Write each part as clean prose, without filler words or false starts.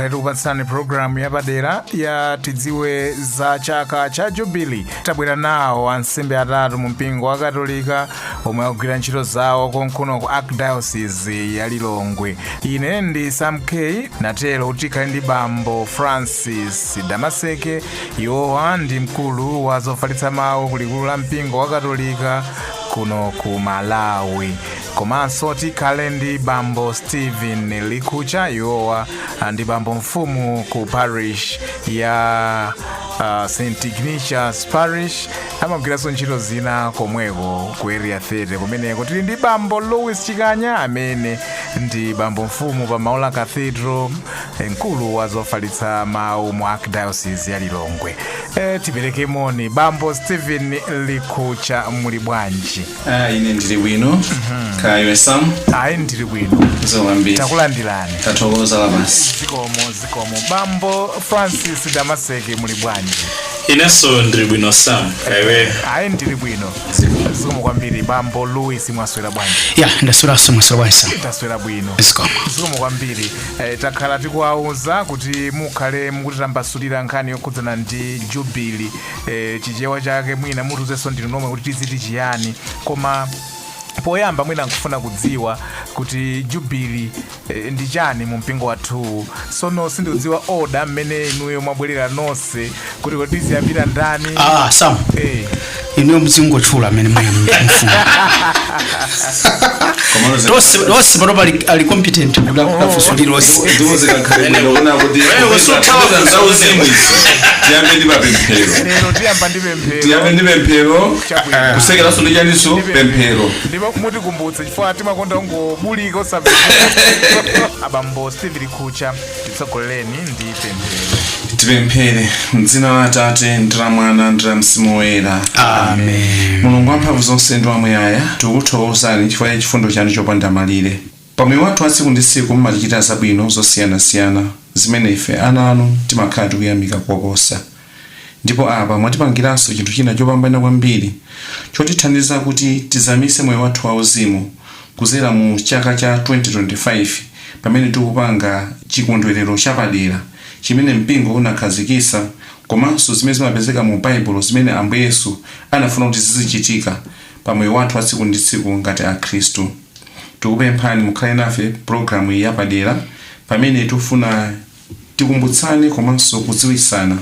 Tikhale tikupatsani programu yapadera ya Tidziwe za chaka cha Jubilee. Tabwera nawo ansembe atatu mu mpingo wa Katolika omwe akugwira ntchito zawo konkuno ku Archdiocese ya Lilongwe. Ine ndi Sam K natero kuti tikhale ndi Bambo Francis Damaseke. Iwowa ndi mkulu wa zofalitsa mawu ku likulu la mpingo wa Katolika kuno ku Malawi. Komanso tikhale ndi Bambo Stephen Likucha. Iwowa ndi bambo mfumu ku parish ya St Ignatius Parish, amagwiranso ntchito zina komweko ku Area 30. Kumeneko tili ndi Bambo Louis Chikanya amene ndi bambo mfumu pa Maula Cathedral, mkulu wa zofalitsa mawu mu Archdiocese ya Lilongwe. Tipereke moni. Bambo Stephen Likucha, muli bwanji? Ah, ine ndili bwino. Kaya iwe, Sam? Ayi, ndili bwino. Zowambiri. Takulandirani. Tathokoza labasi. Zikomo, zikomo. Bambo Francis Damaseke, muli bwanji? Inenso ndili bwino, Sam. Kaya iwe? Ayi, ndili bwino, zikomo kwambiri. Bambo Louis, mwaswera bwanji? Ya, ndasweraso. Mwaswera bwanji, Sam? Taswera bwino. Zikomo. Zikomo kwambiri. Takhala tikuwauza kuti mukhale mukutitambasulira nkhani yokhudzana ndi Jubilee. Chichewa chake mwina mutiuzenso ndinu nomwe kuti tiziti chiyani, koma poyamba mwina nkufuna kudziwa kuti Jubilee ndi chani mu mpingo wathuwu. Sono sindikudziwa order mmene inuyo mwabwerera nonse kuti tiziyambira ndani? Ah, Sam. Inuyo muzingotchula amene mufuna. Tonse tonse panopa ali competent kuti akufunso lilonse. Ndipo zikakhale bwino kuna kuti Wewe usuthawa. zauzimu izi tiyambe ndi mapemphero. Lero tiyamba ndi pemphero. Tiyambe ndi pemphero. Chabwino. Kusekeranso ndi chaniso, pemphero. Ndipo mutikumbutse chifukwa timakonda kungobulika osapemphera. Abambo Steve Likucha, titsogolereni ndi pemphero. Tipemphere. Mdzina la Atate ndi la Mwana ndi la Mzimu Woyera. Amen. Mulungu wamphamvu zonse ndi wamuyaya, tikukuthokozani chifukwa cha chifundo chanu chopanda malire. Pamoyo wathu wa tsiku ndi tsiku mumatichita zabwino zosiyanasiyana zimene ife ana anu timakhala tikuyamika koposa. Ndipo apa mwatipangiranso chinthu china chopambana kwambiri chotithandiza kuti tizamise moyo wathu wauzimu kuzera mu chaka cha 2025, pamene tikupanga chikondwerero chapadera chimene mpingo unakhazikisa, komanso zimene zimapezeka mu Baibulo zimene Ambuye Yesu anafuna kuti zizichitika pa moyo wathu wa tsiku ndi tsiku ngati Akhristu. Tikupemphani mukhale nafe pulogalamu iyi yapadera pamene tikufuna tikumbutsane komanso kudziwisana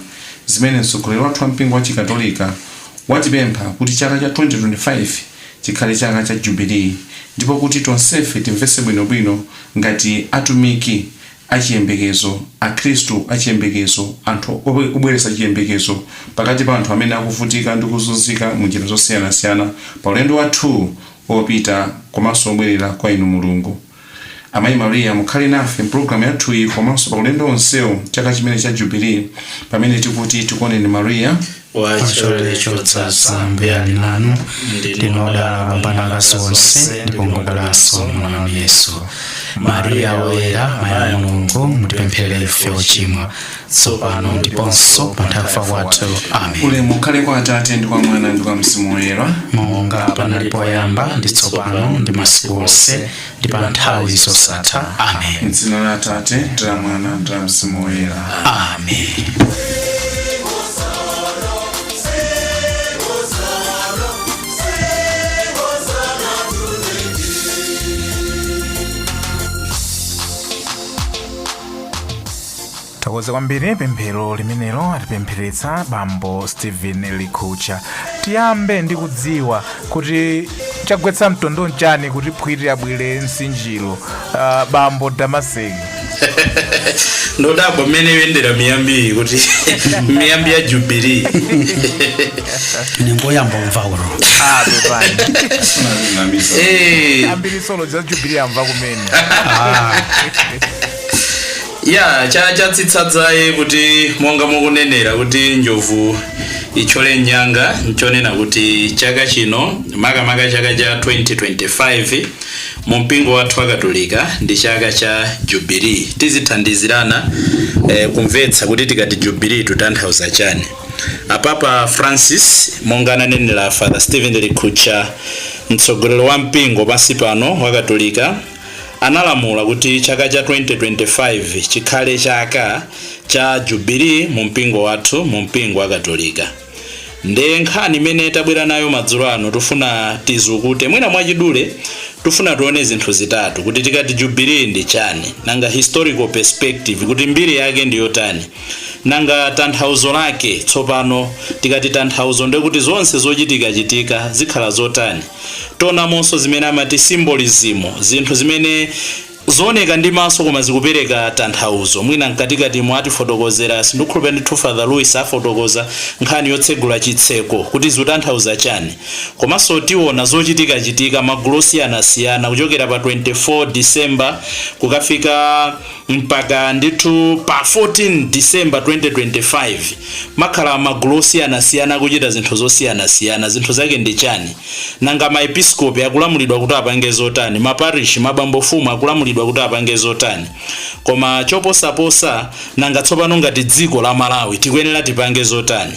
zimene mtsogoleri wathu wa mpingo wa Chikatolika watipempha kuti chaka cha 2025 chikhale chaka cha Jubilee, ndipo kuti tonsefe timvetse bwinobwino ngati atumiki achiyembekezo, Akhristu achiyembekezo, anthu obweretsa chiyembekezo pakati pa anthu amene akuvutika ndi kuzunzika mu njira zosiyanasiyana pa ulendo wathu wopita komanso wobwerera kwa inu Mulungu. Amayi Mariya, mukhale nafe mpulogalamu yathuyi komanso pa ulendo onsewu chaka chimene cha Jubilee, pamene tikuti tikuoneni Mariya. Wachisomo chodzaza, Ambuye ali nanu, ndinu odala kupambana akazi onse, ndipo ngodalanso mwana wanu Yesu. Mariya Woyera, mayi wa Mulungu, mutipempherere ife ochimwa, tsopano ndiponso pa nthawi yakufa kwathu. Amen. Ulemu ukhale kwa Atate ndi kwa Mwana ndi kwa Mzimu Woyera. Monga panali poyamba, ndi tsopano, ndi masiku onse, ndi pa nthawi zosatha. Amen. M'dzina la Atate ndi la Mwana ndi la Mzimu Woyera. Amen. Thokoze kwambiri. Pemphero limenelo atipempheretsa Bambo Stephen Likucha. Tiyambe ndi kudziwa kuti chagwetsa mtondo nchani kuti phwiti abwere msinjiro. Bambo Damaseki. Ndodabwa mmene yoyendera miyambi iyi, kuti miyambi ya Jubilee. Ine ngoyamba umva ulo. Ah, pepani. Sunanamiza. Ambiri solo za Jubilee amva kumene. Ya, chatsitsadzaye kuti monga mukunenera kuti njovu itchole nyanga, nchonena kuti chaka chino, makamaka chaka cha 2025 mu mpingo wathu wa Katolika, ndi chaka cha Jubilee. Tizithandizirana kumvetsa kuti tikati Jubilee tutanthauza chani. Apapa Francis, monga ananenera Father Stephen Likucha, mtsogoleri wa mpingo pansi pano wa Katolika, Analamula kuti chaka cha 2025 chikhale chaka cha jubilee mu mpingo wathu, mu mpingo wa Katolika. Nde nkhani imene tabwera nayo madzulo ano, tifuna tizukute mwina mwachidule, tifuna tione zinthu zitatu: kuti tikati jubilee ndi chani, nanga historical perspective, kuti mbiri yake ndi yotani, nanga tanthauzo lake. Tsopano tikati tanthauzo, ndekuti zonse zochitika chitika zikhala zotani. Tonamonso zimene amati symbolism, zinthu zimene zooneka ndi maso koma zikupereka tanthauzo. Mwina mkatikati mwa atifotokozera, sindikhulupirira ndithu Father Louis afotokoza nkhani yotsegula chitseko kuti zikutanthauza chani. Komanso tiona zochitikachitika magulu osiyanasiyana kuchokera pa 24 December kukafika mpaka ndithu pa 14 December 2025, makhala magulu osiyanasiyana kuchita zinthu zosiyanasiyana. Zinthu zake ndi chani? Nanga maepiskopi akulamulidwa kuti apange zotani? Maparishi, mabambofumu akulamulidwa kuti apange zotani? Koma choposaposa, nanga tsopano ngati dziko la Malawi tikuyenera tipange zotani?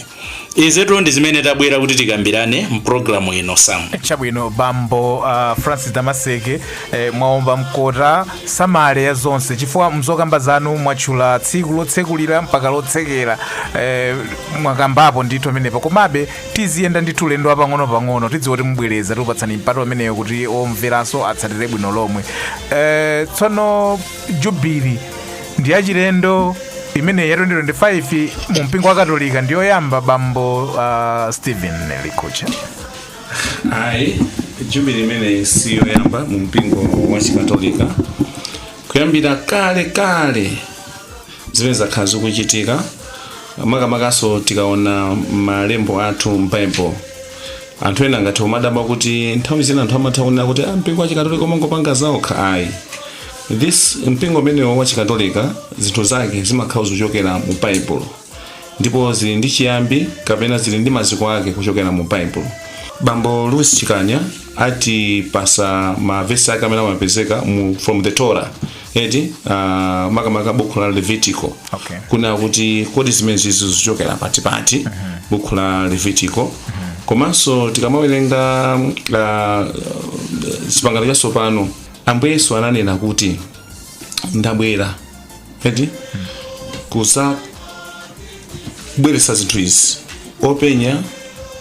Izitu ndi zimene tabwera kuti tikambirane mpulogalamu ino, Sam. Chabwino, bambo Francis Damaseke, mwaomba mkota summary ya zonse, chifukwa mzokamba zanu mwatchula tsiku lotsekulira mpaka lotsekera, mwakambapo ndithu amenepa. Komabe tiziyenda ndithu ulendo wapang'ono-pang'ono, tidziwa kuti mubwereza, tikupatsani mpata umeneyo kuti omveranso atsatire bwino lomwe. Tsono jubilee ndi yachilendo imene ya 2025 mu mpingo wa Katolika ndiyoyamba, bambo Stephen Likucha? Ayi, jubilee imene siyoyamba mu mpingo wa Chikatolika. Kuyambira kale kale zimene zakhala zikuchitika, makamakaso tikaona malembo athu m'Bible. Anthu ena ngati umadabwa kuti nthawi zina anthu amatha kunena kuti, "Ah, mpingo wa Chikatolika umangopanga zaokha." Ayi, this mpingo umenewo wa Chikatolika zinthu zake zimakhala zochokera mu Bible, ndipo zili ndi chiyambi kapena zili ndi maziko ake kuchokera mu Bible. Bambo Louis Chikanya atipasa mavesi ake amene amapezeka mu from the Torah, eti, makamaka buku la Levitico. Kuna kuti kodi zimene zizi zichokera patipati, buku la Levitico. Komanso tikamawerenga Chipangano Chatsopano, Ambuye Yesu ananena kuti, "Ndabwera, eti, kuzabweretsa zinthu izi, openya,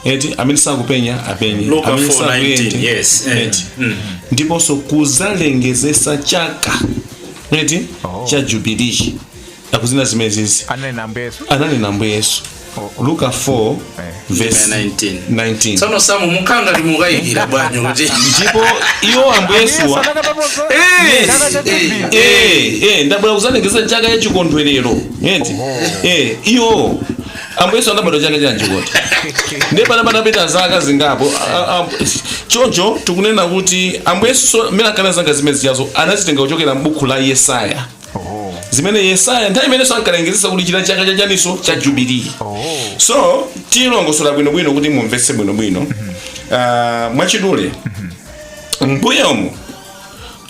eti, amene sakupenya apenye." Luka Amene 4:19, sakuyenda, yes, eti, ndiponso kuzalengezesa chaka, eti, cha jubilee. Akuzina zimene zizi Ananena Ambuye Yesu? Ananena Ambuye Yesu. Luka 4 verse 19. 19. Tsono Samu, mukhala ngati mukayikira bwanji kuti Ndipo iwo Ambuye Yesuwa ndabwera kuzalengeza chaka cha chikondwerero, eti. Iwo Ambuye Yesu anabadwa chaka chanji koti? Ndiye pana patapita zaka zingapo. Choncho tikunena kuti Ambuye Yesu mmene ankana zanga zimene zijazo anazitenga kuchokera m'buku la Yesaya, zimene Yesaya nthawi imenenso ankalengezesa kuti chita chaka chachaniso cha jubilee. So tilongosola bwinobwino kuti mumvetse bwinobwino. Mwachidule, mbuyomu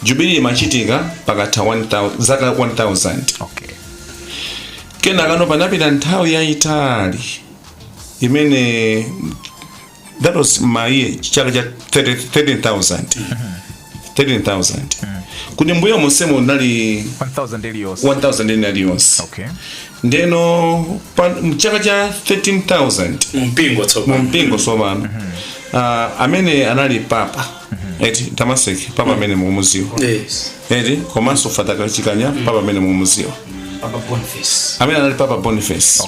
jubilee imachitika pakatha 1000 zaka 1000. Kenakano panapita nthawi yayitali imene that was my chaka cha 30 13,000, 13,000, kuti mbuyo monsemo nali 1000 iliyonse. 1000 ina iliyonse. Ndeno mchaka cha 13,000 Mpingo mu tsopano. Mpingo tsopano, amene anali papa, eti, Damaseke, papa amene mukumuziwa, eti, komanso Father Chikanya, papa amene mukumuziwa, Papa Boniface. Amene anali Papa Boniface.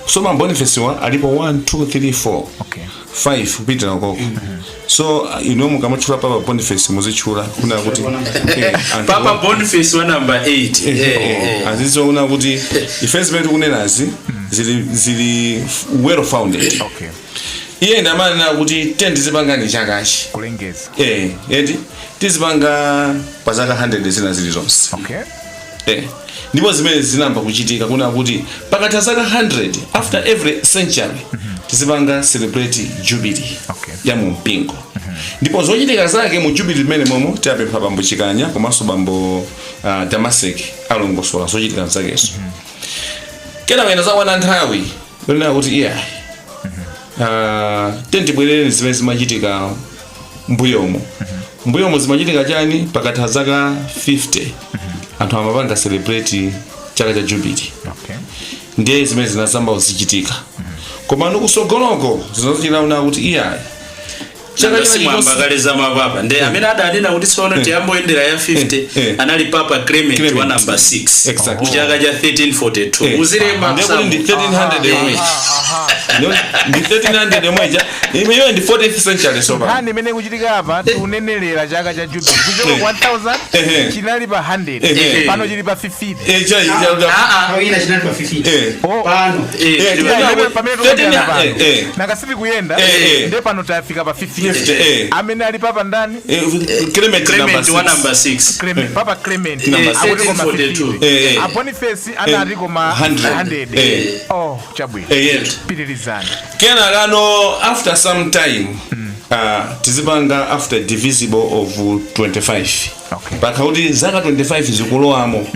So ma Boniface wa alipo 1, 2, 3, 4, 5 kupitira koko. So ino mukamatchula Papa Boniface muzitchula kuna kuti Papa Boniface wa number 8. Azizoona kuti ife zimene tikunenazi zili well founded. Iye ndamanena kuti tiye tizipangani chakachi Kulengeza. Eti, tizipanga pa zaka 100 zina zilizonse. Ndipo zimene zinamba kuchitika kuna kuti pakatha zaka 100, after every century, tizipanga celebrate jubilee ya mu mpingo. Ndipo zochitika zake mu jubilee limene momo tiyapempha bambo Chikanya komanso bambo Damasek alongosola zochitika zakezo. Kenaka zakwana nthawi yonena kuti iya, tiyeni tibwerere zimene zimachitika. Mbuyomo, mbuyomo zimachitika chani? Pakatha zaka 50 anthu amapanga celebrate chaka cha jubilee. Ndiye zimene zinazamba kuzichitika, koma kusogoloko zinazochitaona kuti iyayi, chaka china Simwamba chilichonse- kale za mapapa, ndi amene adanena kuti tsono tiyamboyendera ya 50 anali Papa Clement, Clement. wa namba 6 Exactly. mu chaka cha 1342. Muzilemba. Ndiye kuti ndi 1300 yomwe, ndi 1300 yomweja imeyo, ndi 14th century so pano. Nkhani imene ikuchitika apa, tikunenelera chaka cha jubilee kuchoka 1000 chinali pa 100, pano chili pa 50. Ah, ah. Ina chinali pa 50. Oh. Pano Yeah, pamene tikuyenda pano, nakasiti kuyenda, ndiye pano tafika pa 50. 50. Amene ali papa ndani? Clement. Clement wa number 6. number 6. Clement, Papa Clement. Number Akuti koma 1342. 50. A A Boniface anati koma 100. 100. Oh, chabwino. Pitirizani. Kenakano after some time, tizipanga after divisible of 25. Pakauti zaka 25 zikulowamo,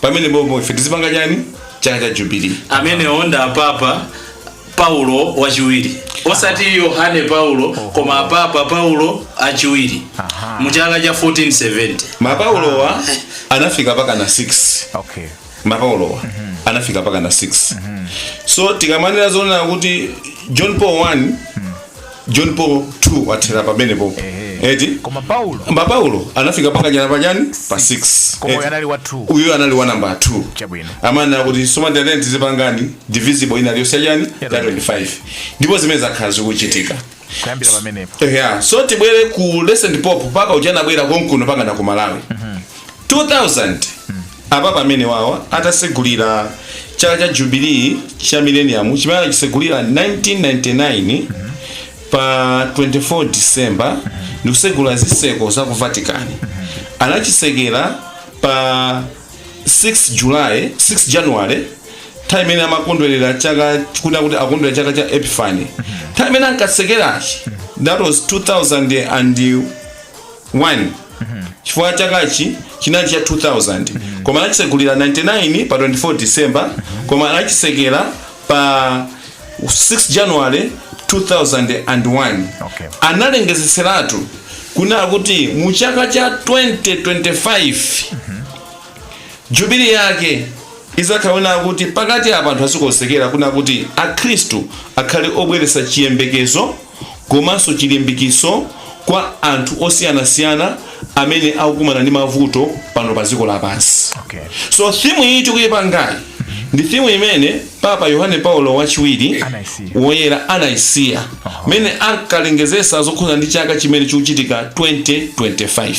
pamene bobo ife tizipanga chani? Chaka cha jubilee. Amene onda Papa Paulo wachiwiri, osati Yohane Paulo, koma Papa Paulo achiwiri mu chaka cha 1470. Mapaulowa anafika paka na 6. Mapaulowa anafika paka na 6. So tikamanena zonena kuti John Paul 1, John Paul 2 athera pamene popo. Eti? Koma Paulo Mapaulo anafika paka jana pachani? Pa 6. Koma uyu anali wa 2. Uyu anali wa number 2. Amanena kuti somatalenti tizipangani divisible ina liyonse chani? Ya 25, ndipo zimene zakhala zikuchitika kuyambira pamenepo. Yeah. So tibwere ku recent pope, paka uja anabwera konkuno paka na ku Malawi 2000. Apa pamene wawa atasegulira chaka cha jubilee cha millennium chimene anachisegulira 1999 pa 24 December, ndikusegula zitseko za ku Vatican. Anachisekera pa 6 July, 6 January, nthawi imene amakondwerera chaka kuna kuti akondwerera chaka cha Epiphany. Nthawi imene ankasekerachi, that was 2001, chifukwa chakachi chinali cha 2000, koma anachisegulira 99 pa 24 December, koma anachisekera pa 6 January 2001. Analengezeseratu kuna kuti mu chaka cha 2025 jubilee yake izakhaona kuti pakati apa anthu azikosekera kuna kuti akhristu akhale obweretsa chiyembekezo komanso chilimbikiso kwa anthu osiyanasiyana amene akukumana ndi mavuto pano pa dziko lapansi. So theme iyi tikuyipangayi ndi theme imene Papa Yohane Paulo wachiwiri Anayisiya. woyera anayisiya mene ankalengezesa zokhuza ndi chaka chimene chikuchitika 2025.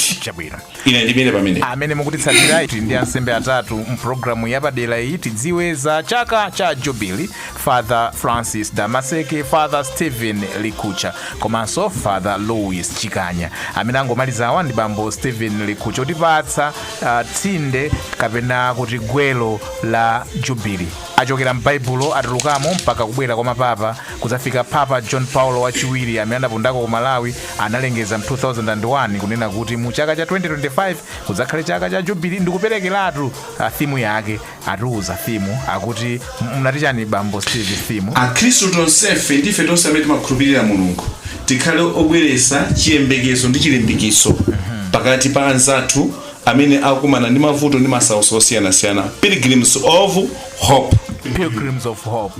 Ine ndimene pamene Amene mukutitsatira, tili ndi ansembe atatu mpulogalamu yapadera iyi, Tidziwe za chaka cha jubilee: Father Francis Damaseke, Father Stephen Likucha komanso Father Louis Chikanya. Amene angomalizawa ndi bambo Stephen Likucha kutipatsa tsinde kapena kuti gwelo la jubilee. Achokera m'Baibulo, atulukamo mpaka kubwera kwa mapapa, kudzafika Papa John Paulo wachiwiri amene anapundako ku Malawi, analengeza mu 2001 kunena kuti mu chaka cha 2025 kudzakhale chaka cha jubilee, ndikuperekeratu theme yake. Atiuza theme, akuti mnati chani, bambo Steve, theme? Akhristu tonsefe, ndife tonse amene timakhulupirira Mulungu, tikhale obweretsa chiyembekezo ndi chilimbikiso pakati pa anzathu amene akukumana ndi mavuto ndi masautso osiyanasiyana, pilgrims of hope. Pilgrims of hope.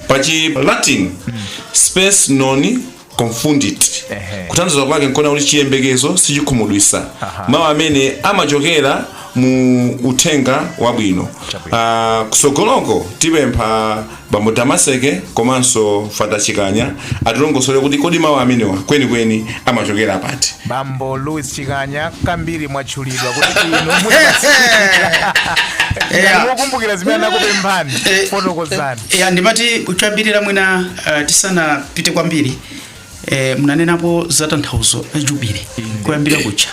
Pachi Latin, spes non confundit. Kutanthauza kwake nkona kuti chiyembekezo sichikhumudwitsa. Mawu amene amachokera mu Uthenga Wabwino. Kusogoloko tipempha bambo Damaseke komanso Fada Chikanya atilongosole kuti kodi mawu amenewa kwenikweni amachokera pati. Bambo Louis Chikanya, kambiri mwatchulidwa kuti inu mukumbukira zimene anakupemphani, fotokozani. Ya, ndimati kuchambirira mwina, tisanapite kwambiri, munanenapo za tanthauzo la jubile kuyambira kucha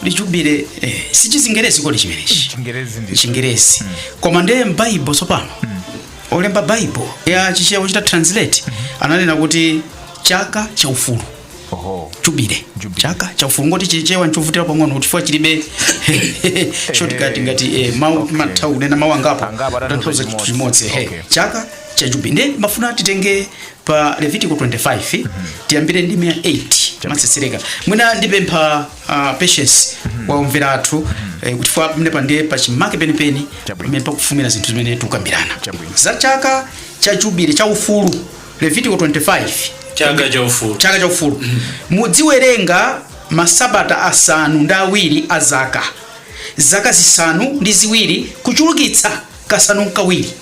kuti jubile si Chizingerezi kodi chimenechi? Chingerezi ndi Chingerezi, koma ndiye m'Baibo tsopano olemba Baibo ya Chichewa kuchita translate ananena kuti chaka cha ufulu. Jubile. Jubile. Chaka cha ufulu, ngoti Chichewa nchovutira pang'ono chifukwa chilibe shortcut ngati mawu. Matha kunena mawu angapo Angapo atanthauza tanthauza chimodzi. chimodzi he. Chaka cha jubile, ndiye mafuna titenge pa Levitico 25, tiyambire ndime ya 8. Matsitsilika. Mwina ndipempha Patience waumvera athu, kuti fwa pamenepa ndiye pachimake penipeni pamene pakufumira zinthu zimene tikukambirana za chaka cha jubile, cha ufulu, Levitico 25. Chaka cha ufulu. Chaka cha ufulu. Mudziwerenga masabata 7 a zaka, zaka 7 kuchulukitsa kasanu nkawiri,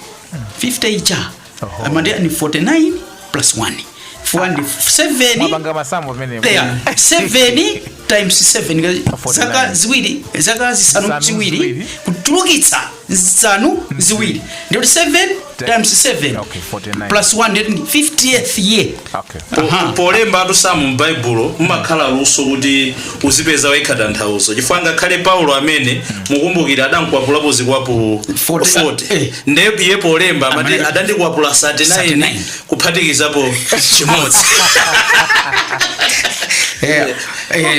50 ija. Amandi ni 49 plus 1 4 ndi 7. Mwapanga masamu pamenepo. There 7 times 7. 49. Zaka ziwiri, zaka zisanu Zisanu ziwiri ziwiri. kuchulukitsa zisanu ziwiri, ndikuti 7 times 7 Okay, 49. plus 1 ndikuti 50th year. Polemba atusamu m'Baibulo mumakhala luso kuti uzipeza wekha tanthauzo, chifukwa ngakhale Paulo amene mukumbukira adankwapulapo zikwapu 40. 40. Eh. Ndiye iye polemba amati adandikwapula 39 39. kuphatikizapo chimodzi.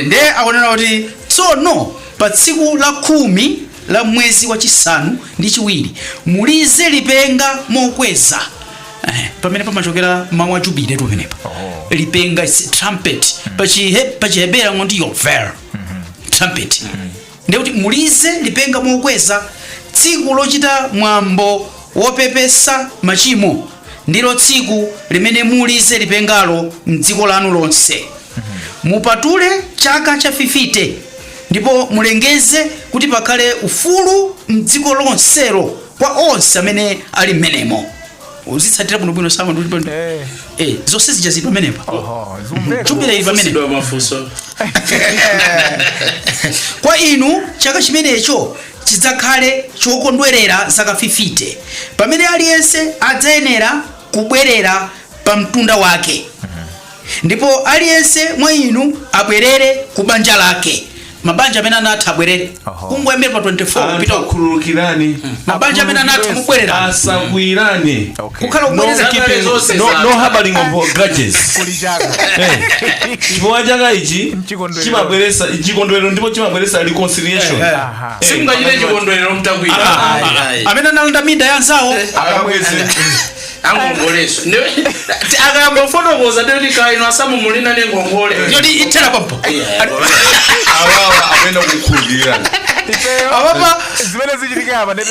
Ndiye akunena kuti tsono pa tsiku la 10 la mwezi wachisanu ndi chiwiri mulize lipenga mokweza. Pamene pamachokera mawu a jubile tu pamenepa. Lipenga is trumpet. Pachihebera ngoti yovel, trumpet. Ndiye kuti mulize lipenga mokweza. Tsiku lochita mwambo wopepesa machimo ndilo tsiku limene mulize lipengalo mdziko lanu lonse. Mupatule chaka cha 50 ndipo mulengeze kuti pakhale ufulu mdziko lonselo kwa onse amene ali mmenemo. Uzitsatira bwinobwino sama ndi zonse zija zili pamenepa. Oho, zumveka. Jubile ili pamenepa. Fusidwa mafunso. Kwa inu chaka chimenecho chidzakhale chokondwerera zaka 50, pamene aliyense adzayenera kubwerera pa mtunda wake, ndipo aliyense mwa inu abwerere ku banja lake. Mabanja amene anatha abwerere. Kungoyambira pa 24 Anthu kupita akhululukirani. Mabanja amene anatha mubwerera. Asakwirane. Kukhala kubwerera. Zakale zonse No, za- no harboring of grudges. Kuli chaka. Chifukwa chaka ichi Chikondwerero. chimabweresa chikondwerero ndipo chimabweresa reconciliation. Simungachite chikondwerero mtakwira. Amene analanda minda ya anzawo Akabweze. Angongoleso akayamba kufotokoza ndikuti kaino asamu mulina ne ngongole. Yoti ithera pampo. Awawa apenda kukhululukirana. Apapa Zimene zichitika apa ndeti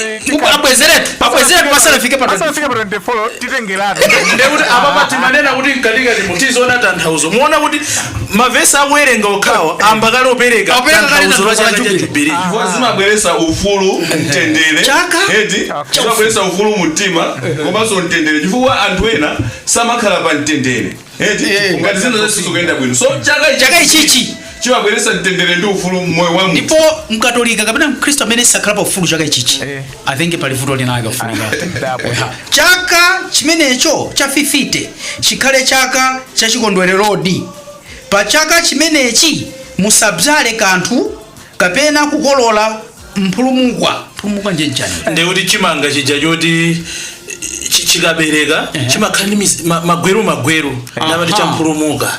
abwezeretu, abwezeretu pasanafike pa 24. asanafike pa 24 titengeratu. Ndekuti apapa timanena kuti mkatikati mutizoona tanthauzo, muona kuti mavesi akuwerenga okhawa amba kale opereka Opereka kale tanthauzo la tanthauzo la chaka cha jubile. jubili. Chifukwa zimabweresa ufulu, mtendere. Chaka? Eti zimabweresa ufulu mumtima komanso mtendere, chifukwa anthu ena samakhala pa mtendere, eti, ngati zinthu zonse zikuyenda bwino. So chaka Chaka ichichi chimabweresa mtendere ndi ufulu mmoyo wa munthu. Ndipo mkatolika kapena mkhristu amene sakhala pa ufulu chaka ichichi, atenge pali vuto linake kufunika. Ndapo. Chaka chimenecho cha 50 chikhale chaka chachikondwererodi. Pa chaka chimenechi musabzale kanthu kapena kukolola mphulumukwa. Mphulumukwa njenjani? Ndekuti chimanga chija choti chikabereka chimakhala ndi magweru magweru, ndamati champhulumuka.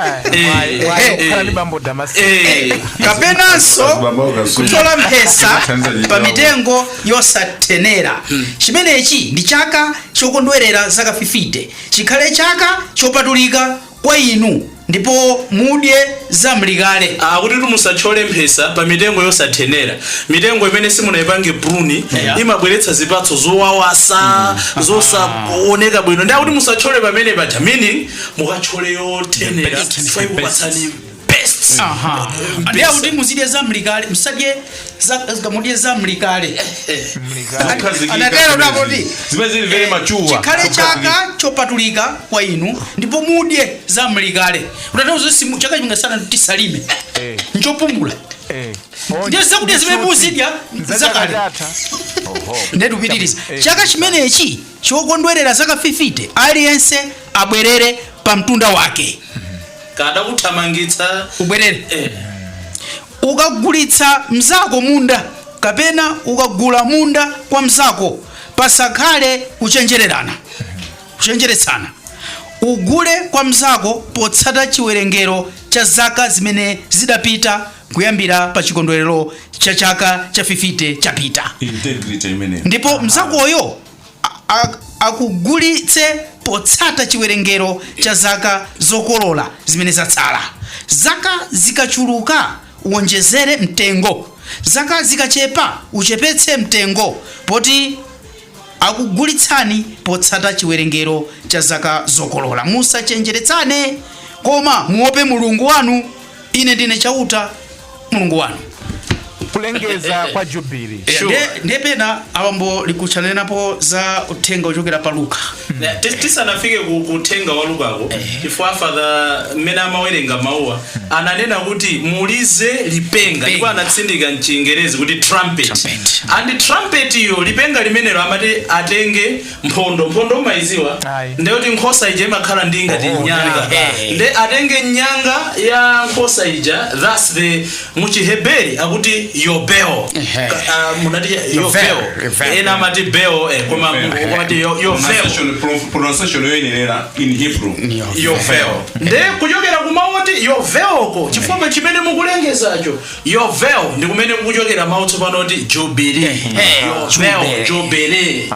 Kukhala ndi bambo Damasi. Kapenanso kutola mphesa pa mitengo yosatenera. Chimenechi ndi chaka chokondwerera zaka 50, chikhale chaka chopatulika kwa inu, ndipo mudye zamlikale. Akuti musathyole mphesa pa mitengo yosatenera. Mitengo imene simunayipange pruni imabweretsa zipatso zowawasa, zosaoneka bwino. Ndi akuti musathyole pamene paja, meaning mukathyole yotenera chifukwa ikupatsani best. Ndiye akuti muzidye zamlikale, musadye mudye zamlikale. Anatero napoti zimene zili very mature. Chikhale chaka chopatulika kwa inu ndipo mudye zamlikale. Utatauza chaka chingasana tisalime, nchopumula. Ndiye zakudya zimene muzidya zakale. Ndetupitiriza. Chaka chimenechi chokondwerera zaka 50, aliyense abwerere pa mtunda wake. Kada kuthamangitsa. Ubwerere. Ukagulitsa mzako munda kapena ukagula munda kwa mzako, pasakhale kuchenjererana, kuchenjeretsana. Ugule kwa mzako potsata chiwerengero cha zaka zimene zidapita kuyambira pa chikondwerero cha chaka cha 50 chapita. Integrity imeneyo. Ndipo mzakoyo akugulitse. Potsata chiwerengero cha zaka zokolola zimene zatsala. Zaka zikachuluka, uwonjezere mtengo; zaka zikachepa, uchepetse mtengo, poti akugulitsani potsata chiwerengero cha zaka zokolola. Musachenjeretsane, koma muope Mulungu wanu. Ine ndine Chauta, Mulungu wanu. Kulengeza kwa Jubili. Sure. Ndiye pena awambo likuchanenapo za uthenga ochokera pa Luka. Tisanafike ku uthenga wa Lukako, chifukwa Father mmene amawerenga mawuwa ananena kuti mulize lipenga, ndipo anatsindika mchingerezi kuti trumpet. Trumpet. And trumpet iyo, lipenga limenelo, amati atenge mphondo. Mphondo umayiziwa? Ayi. Ndeyoti nkhosa ija imakhala ndi ngati nyanga. Nde atenge nyanga ya nkhosa ija, that's the muchiheberi akuti yobel. Munati yobel. Yovel. Ena amati bel, koma amati yovel. Pronunciation yoyenera in Hebrew. Yovel. Nde kuchokera kumawu oti yovelko, chifukwa chimene mukulengezacho yovel, ndi kumene kukuchokera mawu tsopano oti jubilee. Yovel, Jubilee. jubilee,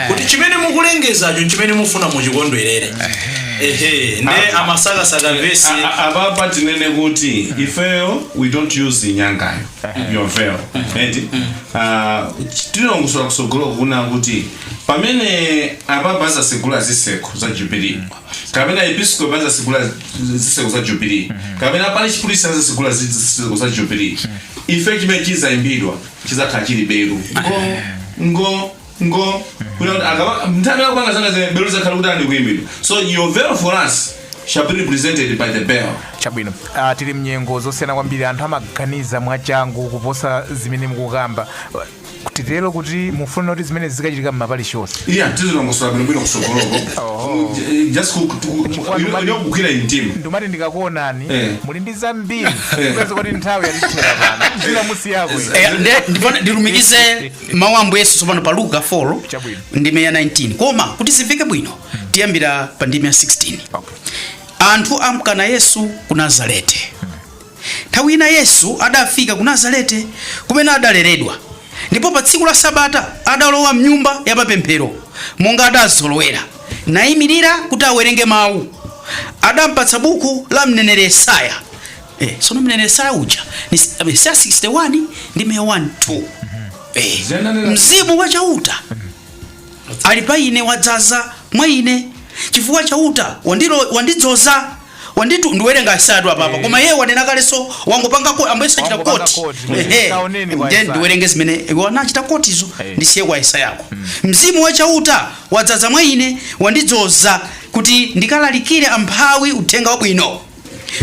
kuti chimene mukulengezacho chimene mufuna muchikondwerere. Ehe, nde amasakasaka vesi. Apapa tinene kuti ifeyo we don't use nyangayo yovel, eti? Tilongosola kusogolo kuna kuti pamene apapa azasegula ziseko za jubilee, kapena episcope azasegula ziseko za jubilee, kapena parish priest azasegula ziseko za jubilee, ife chimene chizayimbidwa chizakhala chili belu, ngo ngo ngo, kuti nthawi yakupanga zanga zene belu zakhala kuti ali kuyimbidwa. So yovel for us shall be represented by the bell. Chabwino. Tili mnyengo zosiyana kwambiri, anthu amaganiza mwachangu kuposa zimene mukukamba. Titero kuti mufuna kuti zimene zikachitika mmapalishi onse? Yeah, tizilongosola bwinobwino kusogoloko. Just kugwira mtima. Ndimati ndikakuonani muli ndi zambiri, kwezi kuti nthawi yatithera pano, zina musiyako. Ndipano ndilumikize mawu a Ambuye Yesu tsopano pa Luka 4, Chabwino. ndime ya 19, koma kuti zimveke bwino tiyambira pa ndime ya 16. Okay. Anthu amkana Yesu ku Nazarete. Nthawi ina Yesu adafika ku Nazarete kumene adaleredwa, ndipo pa tsiku la Sabata adalowa mnyumba ya mapemphero monga adazolowera, nayimirira kuti awerenge mawu. Adampatsa buku la mneneri Yesaya. Sono mneneri Yesaya uja ni Yesaya 61 ndime ya 1 2. Mzimu wa Chauta ali pa ine, wadzaza mwa ine, chifukwa Chauta wandidzoza, wanditu. Ndiwerenga Yesaya apapa, koma iye wanena kalenso, wangopanga Ambuye Yesu achita Wangopanga quote. quote. Ehe. Kaoneni kwa Ndiye Yesaya. ndiwerenge zimene wanachita quote izo, ndisiye kwa Yesayako. Mzimu wa Chauta wadzaza mwa ine, wandidzoza kuti ndikalalikire amphawi uthenga wabwino,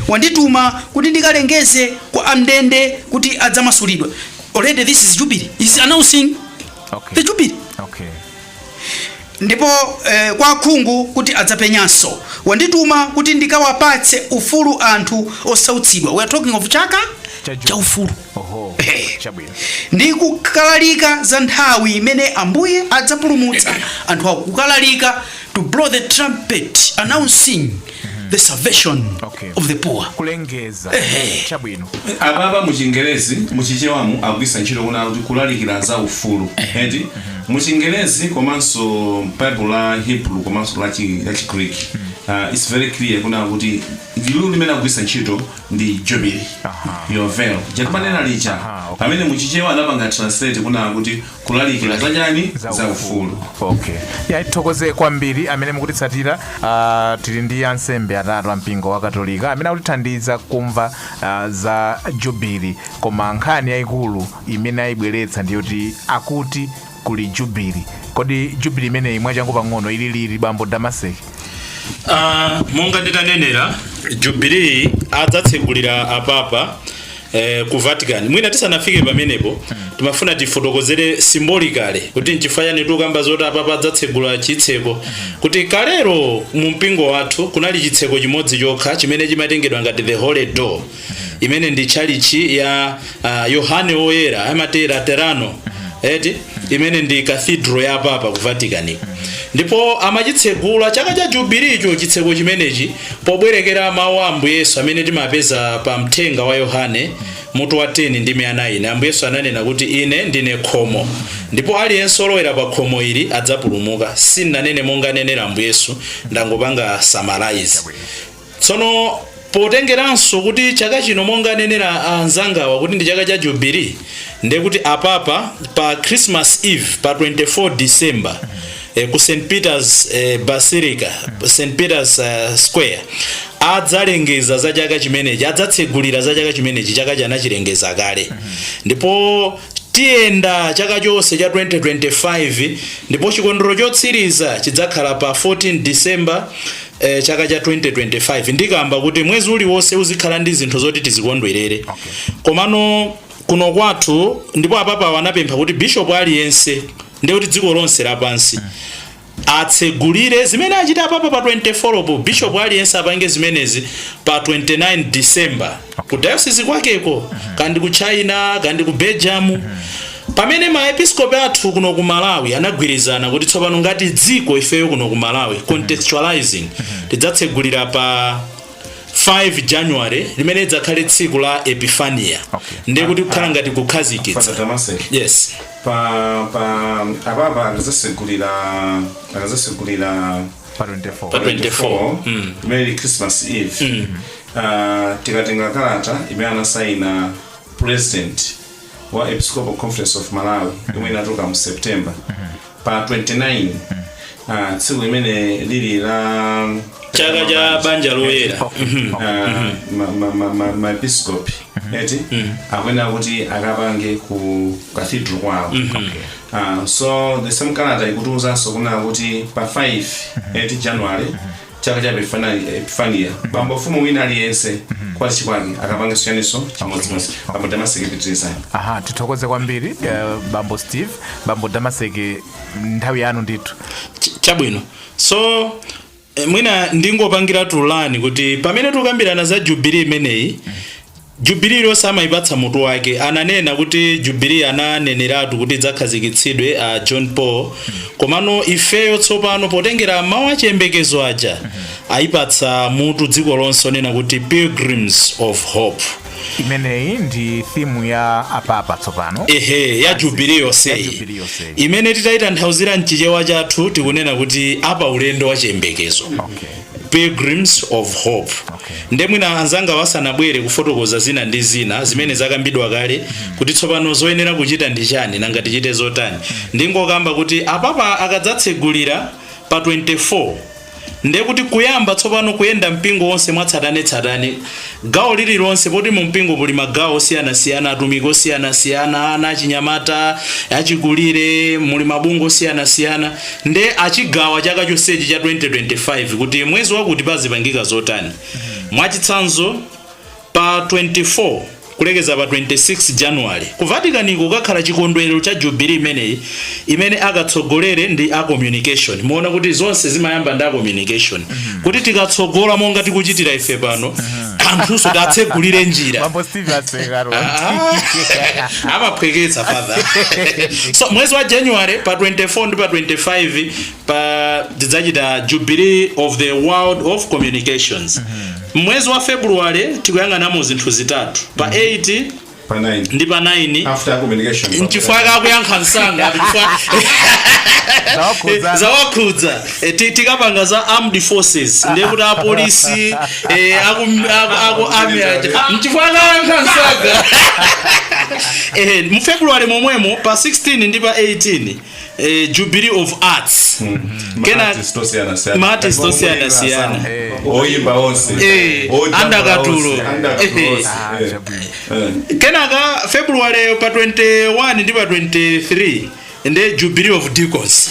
wandituma kuti ndikalengeze kwa amndende kuti adzamasulidwa. Already this is jubilee, is announcing the jubilee. Ndipo kwa akhungu kuti adzapenyanso, wandituma kuti ndikawapatse ufulu anthu osautsidwa. We are talking of chaka Cha cha ufulu. Chabwino. Ndi kukalalika za nthawi imene Ambuye adzapulumutsa anthu awo. Kukalalika, to blow the trumpet announcing the salvation of the poor. Kulengeza. Chabwino. Apapa muchingerezi, muchichewamu akugwiritsa ntchito kuna kuti kulalikira za ufulu, eti? Muchingerezi komanso Bible la Hebrew komanso la Chigreek, it's very clear kuna kuti liwu limene akugwiritsa ntchito ndi jubilee, yovel jatimanena licha. Pamene muchichewa anapanga translate kuna kuti kulalikira zachani? Za ufulu. Okay, ya, tithokoze kwambiri amene mukutitsatira. Tili ndi ansembe atatu ampingo wa Katolika amene akutithandiza kumva za jubili, koma nkhani yayikulu imene ayibweretsa ndiyoti akuti kuli jubili. Kodi jubili imeneyi, mwachangu pang'ono, ili lili, bambo Damasek? Monga nditanenera, jubilee adzatsegulira apapa ku Vatican. Mwina tisanafike pamenepo, timafuna tifotokozere symbolically kuti nchifukwa chani tikukamba zoti apapa adzatsegula chitseko, kuti kalero mu mpingo wathu kunali chitseko chimodzi chokha chimene chimatengedwa ngati the holy door, imene ndi tchalichi ya Yohane Woyera, amati Laterano, eti? Imene ndi cathedral ya papa ku Vatican. Ndipo amachitsegula chaka cha jubilicho chitseko chimenechi pobwerekera mawu a Ambuye Yesu amene timapeza pa mthenga wa Yohane mutu wa 10 ndi 9. Ambuye Yesu ananena kuti ine ndine khomo, ndipo aliyense olowera pa khomo ili adzapulumuka. Sindinanene monga anenera Ambuye Yesu, ndangopanga summarize. Tsono potengeranso kuti chaka chino, monga anenera anzangawa, kuti ndi chaka cha jubilee, ndekuti apapa pa Christmas Eve pa 24 December ku St Peter's Basilica, St Peter's Square, adzalengeza za chaka chimenechi, adzatsegulira za chaka chimenechi. Chaka chanachilengeza kale, ndipo tiyenda chaka chonse cha 2025, ndipo chikondwerero chotsiriza chidzakhala pa 14 December chaka cha 2025. Ndikamba kuti mwezi uliwonse uzikhala ndi zinthu zoti tizikondwerere. Komano kuno kwathu, ndipo apapa wanapempha kuti bishop aliyense, ndiye kuti dziko lonse lapansi, atsegulire zimene achita apapa pa 24 po, bishop aliyense apange zimenezi pa 29 December ku diocese kwakeko, kandi ku China, kandi ku Belgium. Pamene maepiskopi athu kuno ku Malawi anagwirizana kuti tsopano ngati dziko ifeyo kuno ku Malawi, contextualizing, tidzatsegulira pa 5 January, limene lidzakhale tsiku la Epifania. Ndiye kuti kukhala ngati kukhazikitsa. Father Damasek. Yes. Pa apapa akazasegulira pa 24. Pa 24. Imene ili Christmas Eve. Tikatenga kalata imene anasaina president wa Episcopal Conference of Malawi, imwe inatuluka mu September, pa 29, tsiku limene lili la chaka cha banja loyera. Maepiskopi eti akuyenera kuti akapange ku cathedral kwawo. So the same kalata ikutiuzanso kunena kuti pa 5 eti January, chaka cha Epifania, bambo mfumu wina aliyense kwati kwake akapange siyaniso chimodzimodzi. Bambo Damaseke, pitirizani. Aha, tithokoze kwambiri bambo Steve. Bambo Damaseke, nthawi yanu ndithu. Chabwino. So mwina ndingopangira tulani kuti pamene tikukambirana za jubilee imeneyi, jubilee iliyonse amayipatsa mutu wake. Ananena kuti jubilee ananeneratu kuti idzakhazikitsidwe a John Paul, komano ifeyo tsopano potengera mawu achiyembekezo aja ayipatsa mutu dziko lonse onena kuti Pilgrims of Hope. Imeneyi ndi theme ya apapa tsopano. Ehe, ya jubilee yonseyi. Ya jubilee yonseyi. Imene titayitanthauzira mchichewa chathu tikunena kuti apa ulendo wa chiyembekezo, Pilgrims of Hope. Nde mwina anzanga wasanabwere kufotokoza zina ndi zina zimene zakambidwa kale kuti tsopano zoyenera kuchita ndi chani, nanga tichite zotani, ndingokamba kuti apapa akadzatsegulira pa 24, ndiye kuti kuyamba tsopano kuyenda mpingo wonse mwatsatanetsatane, gawo lililonse, poti mu mpingo muli magawo osiyanasiyana, atumiki osiyanasiyana, ana achinyamata, achikulire, muli mabungwe osiyanasiyana, nde achigawa chaka chonsechi cha 2025 kuti mwezi wakuti pazipangika zotani. Mwachitsanzo, pa 24 kulekeza pa 26 January ku Vatican kukakhala chikondwerero cha jubilee imeneyi, imene akatsogolere ndi a communication. Muona kuti zonse zimayamba ndi a communication, kuti tikatsogola monga tikuchitira ife pano, anthunso tatsegulire njira. Bambo Steve aseka. Ah, amaphweketsa father. So mwezi wa January pa 24 ndi pa 25 pa tidzachita Jubilee of the World of Communications. Mwezi wa February tikuyang'anamo zinthu zitatu, pa 8 Pa 9 ndi pa 9. After communication. Nchifukwa kakuyankha msanga, chifukwa Zawakhudza. Zawakhudza. Tikapanga za armed forces, ndiye kuti apolisi, aku army aja, nchifukwa kayankha msanga. Mu February momwemo pa 16 ndi pa 18, Jubilee of Arts. Ma-artist osiyanasiyana. Ma artist osiyanasiyana. Oyimba onse. Ojambula Andakatulo. onse, andakatulo onse. Ah, chabwino. Kenaka February pa 21 ndi pa 23 ndi Jubilee of Deacons.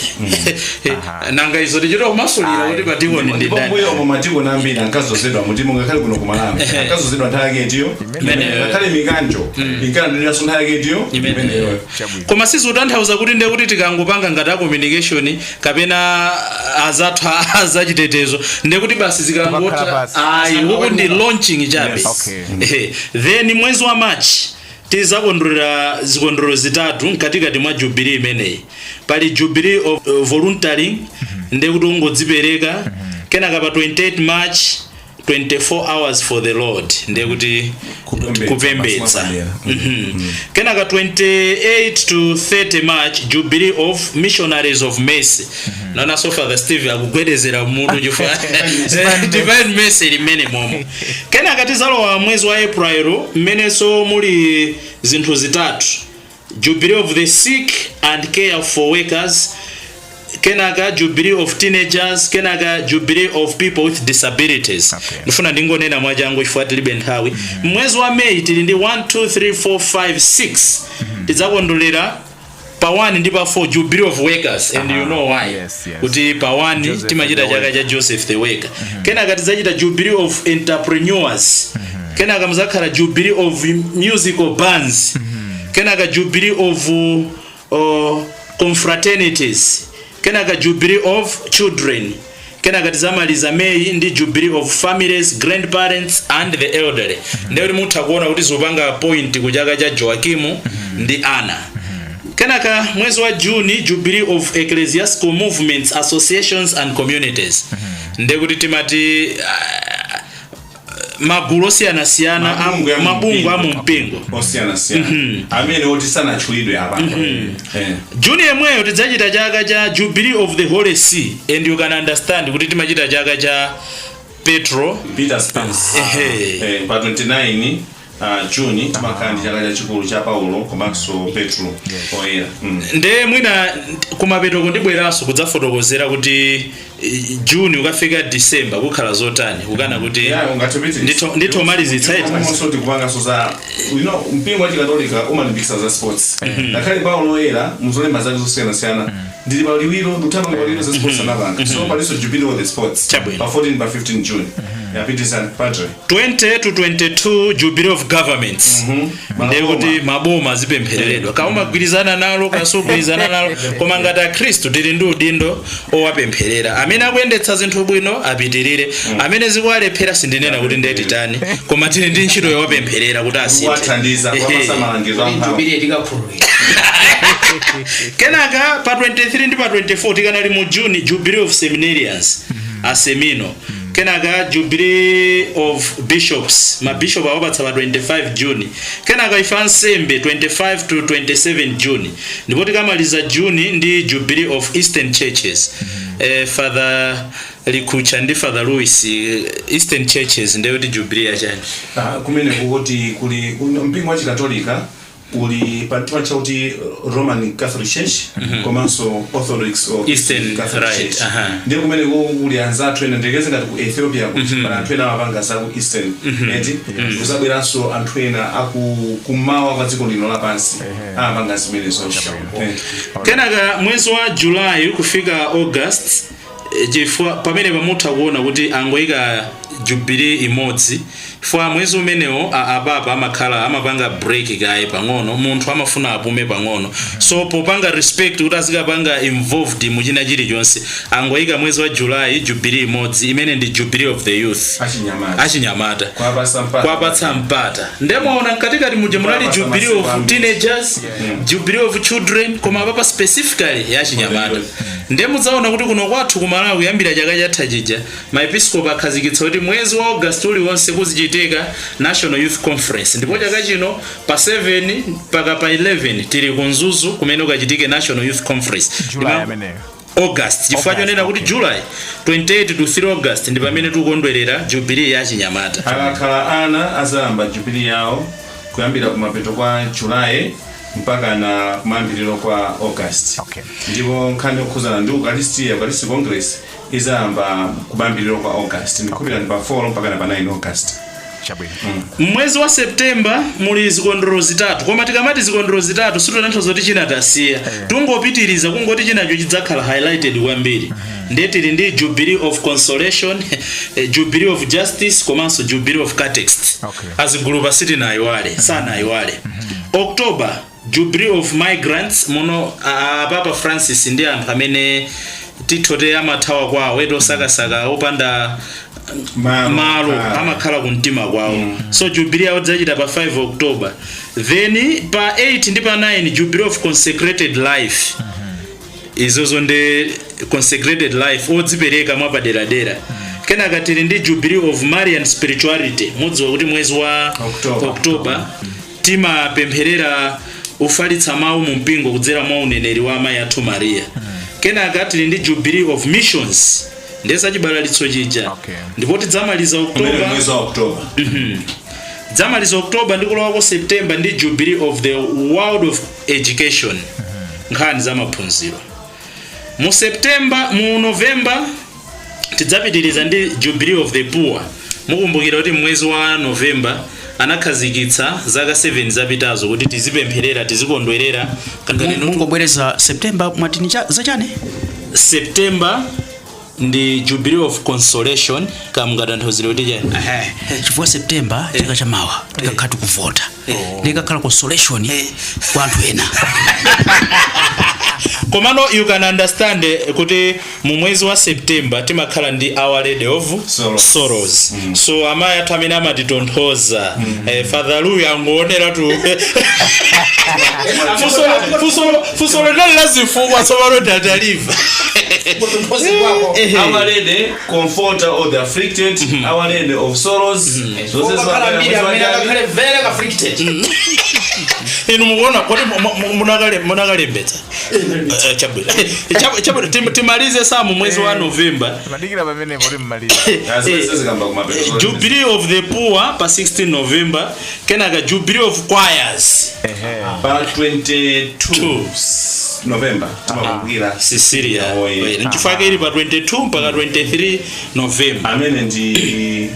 Nanga izo tichita kumasulira kuti pa deacon ndi Ndipo ndani? mbuyo umo madikoni ambiri ankazozedwa mutimu, ngakhale kuno kumalawi ankazozedwa nthawi yake itiyo? Imeneyo. Ngakhale mikanjo inkalandiranso nthawi yake itiyo? Imeneyo. Imeneyo. Chabwino. Koma sizikutanthauza kuti ndiye kuti tikangopanga ngati a communication kapena azathu azachitetezo, ndiye kuti basi Timakhala zikangota basi. Ayi, uku ndi launching chabe. Yes. Okay. Then mwezi wa March Tizakondwerera zikondwerero zitatu mkatikati mwa jubilee imeneyi. Pali Jubilee of Volunteering, ndekuti ungodzipereka. Kenaka pa 28 March, 24 Hours for the Lord, ndekuti Kupembedza, kupembedza. masiku. Kenaka 28 to 30 March, Jubilee of Missionaries of Mercy. Naona so Father Steve akugwedezera mutu chifukwa Divine Mercy limene momo. Kenaka tizalowa mwezi wa April, mmenenso muli zinthu zitatu: Jubilee of the Sick and Care for Workers, kenaka Jubilee of Teenagers, kenaka Jubilee of People with Disabilities. Ndifuna ndingonena mwachangu chifukwa tilibe nthawi. Mwezi wa Meyi tili ndi 1, 2, 3, 4, 5, 6. Tidzakondolera pa 1 ndi pa 4 Jubilee of Workers, and you know why, Yes. kuti pa 1 Joseph timachita the chaka Worker. cha Joseph the Worker. Kenaka tidzachita Jubilee of Entrepreneurs. Kenaka muzakhala Jubilee of Musical Bands. Kenaka Jubilee of Confraternities. Kenaka Jubilee of Children. Kenaka tizamaliza Meyi ndi Jubilee of Families, Grandparents and the Elderly. Ndekuti mutha kuona kuti zopanga point ku chaka cha Joakimu ndi Ana. Kenaka mwezi wa Juni, Jubilee of Ecclesiastical Movements, Associations and Communities. Ndekuti timati magulu osiyanasiyana, mabungwe a mu mabungwe a mu mpingo. Mpingo Osiyanasiyana amene oti sanatchulidwe apa. Juni yemweyo tidzachita chaka cha Jubilee of the Holy See, and you can understand kuti timachita chaka cha Petro. Peter Spence. Ehe. Pa 29 Juni timakhala ndi chaka chachikulu cha Paulo komanso Petro Oyera. Nde mwina kumapetoko ndibweranso kudzafotokozera kuti Juni ukafika December kukhala zotani, kukana kuti Yeah, ungatipitiriza. Ndithomalizitsa iti. Komanso tikupanganso za mpingo wa Chikatolika umalimbikitsa za sports. Ngakhale Paulo Oyera muzolemba zake zosiyanasiyana, ndili paliwiro, ndikuthamanga paliwiro, za sports anapanga. So palinso Jubilee of the Sports Chabwino. pa 14, pa 15 June. Yapitizani, padre. 20 to 22, Jubilee of Governments. Ndiye kuti maboma azipemphereredwa, kaumagwirizana nalo kasugwirizana nalo, koma ngati akhristu tili ndi udindo owapempherera. Amene akuyendetsa zinthu bwino apitirire, amene zikuwalephera sindinena kuti ndiye titani, koma tili ndi ntchito yowapempherera kuti asinthe. Kuwathandiza, kuwapasa malangizo amphamvu. Jubilee tikakhululukira. Kenaka pa 23 ndi pa 24, tikanali mu June, Jubilee of Seminarians, asemino. Kenaka Jubilee of Bishops, mabishop awapatsa pa 25 June. Kenaka ife ansembe, 25 to 27 June. Ndipo tikamaliza June ndi Jubilee of Eastern Churches. Father Likucha ndi Father Louis, Eastern Churches ndiye kuti jubilee yachani? Ah, kumene kuti kuli mpingo wa Chikatolika uli patimacha kuti Roman Catholic Church komanso Orthodox or Eastern Catholic Rite, Church. Ndiye kumene kuli anzathu ena, ndikeze ngati ku Ethiopia, kuti pali anthu ena amapanga za ku Eastern, eti kuzabweranso anthu ena aku kummawa kwa dziko lino lapansi amapanga zimenezo. Kenaka mwezi wa July kufika August, chifukwa pamene pamutha kuona kuti angoyika jubilee imodzi, chifukwa mwezi umenewo apapa amakhala amapanga break kaye pang'ono, munthu amafuna apume pang'ono. So popanga respect kuti azikapanga involved muchina chilichonse, angoyika mwezi wa July jubilee imodzi, imene ndi Jubilee of the Youth. Achinyamata. Achinyamata. Kwapasa mpata. Kwapatsa mpata. Ndemaona mkatikati muja munali Kwapatsa Jubilee masiku of ambiri. Teenagers, Jubilee of Children, koma apapa specifically yachinyamata. Ndiye mudzaona kuti kuno kwathu ku Malawi, kuyambira chaka chatha chija, maepiscopo akhazikitsa kuti mwezi wa August uliwonse kuzichitika National Youth Conference. Ndipo chaka chino pa 7 mpaka pa 11 tili ku Mzuzu kumene ukachitike National Youth Conference. July ameneyo? August, chifukwa August, chonena kuti July 28 to 3 August ndi pamene tikukondwerera jubilee ya chinyamata. Akakhala ana azayamba jubilee yawo kuyambira kumapeto kwa Julayi mpaka na kumayambiriro kwa August. Ndipo nkhani yokhuzana ndi Ukaristiya, Eucharistic Congress, izayamba kumayambiriro kwa August, ndikukhulupirira ndi pa 4 mpaka na pa 9 August. Chabwino. Mwezi wa September muli zikondwerero zitatu, koma tikamati zikondwerero zitatu situtanthauza kuti china tasiya, tungopitiriza, kungoti chinacho chidzakhala highlighted kwambiri. Ndiye tili ndi Jubilee of Consolation, Jubilee of Justice komanso Jubilee of Catechists. Azigulupa sitinayiwale, sanayiwale. October, Jubilee of Migrants. Muno Papa Francis ndi anthu amene tithote amathawa kwawo, eti osakasaka, opanda Malo. Malo amakhala kumtima kwawo. So jubilee yawo tidzachita pa 5 October, then pa 8 ndi pa 9 Jubilee of Consecrated Life. Izozo ndi consecrated life, odzipereka mwapaderadera. Kenaka tili ndi Jubilee of Marian Spirituality. Mudziwa kuti mwezi wa October. October timapempherera ufalitsa mawu mu mpingo kudzera mwa uneneri wa amayi athu Maria. Kenaka tili ndi Jubilee of Missions, ndiye sachibalalitso chija. Ndipo tidzamaliza Umene October, mwezi wa October. Dzamaliza October ndi kulowako September ndi Jubilee of the World of Education, nkhani za maphunziro mu September. Mu November tidzapitiriza ndi Jubilee of the Poor. Mukumbukira kuti mwezi wa November anakhazikitsa zaka 7 zapitazo kuti tizipempherera, tizikondwerera. Mungobwereza, September mwatini zachani? September ndi Jubilee of Consolation. Kamngatanthauzire kuti chani? Ehe, chifukwa September chaka chamawa tikakhala tikuvota, ndikakhala consolation kwa anthu ena. Komano you can understand kuti mu mwezi wa September timakhala ndi Our Lady of Sorrows. Sorrows. So amayi athu amene amatitonthoza. Father Louis angoonera tu fusolo linali lazifukwa, tsopano tataliva. Our Lady, Comforter of the Afflicted, Our Lady of Sorrows. Zonse Okakhala mbiri amene zimabwera. akakhale very afflicted. Inu mukuona kuti munakalembetsa. Chabwino. Chabwino, timalize samu mwezi wa November. Madikira pamenepo kuti mmalize. Zonse zikamba kumapeto. Jubilee of the Poor pa 16 November, kenaka Jubilee of Choirs Pa 22 Two. November timakumbukira Cecilia. Oye. Nchifukwa ili pa 22 mpaka 23 November. Amene ndi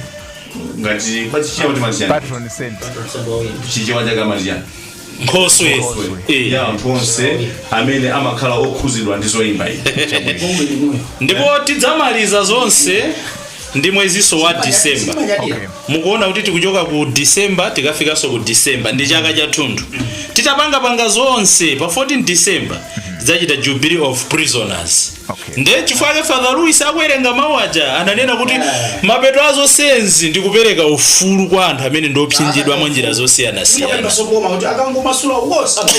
ngati kwa Chichewa timati chani? Patron saint. Chichewa chake amati chani? Nkhoswe. Ya anthu onse amene amakhala okhuzidwa ndi zoyimba iyi. Ndipo tidzamaliza zonse ndi mweziso wa December. Mukuona kuti tikuchoka ku December, tikafikanso ku December ndi chaka chathunthu. Titapangapanga zonse, pa 14 December tidzachita Jubilee of Prisoners. Nde chifukwa Father Louis akuwerenga mawu aja ananena kuti mapeto azosenzi ndi kupereka ufulu kwa anthu amene ndi opsinjidwa mwa njira zosiyanasiyana. Sokoma kuti akangomasula wosa.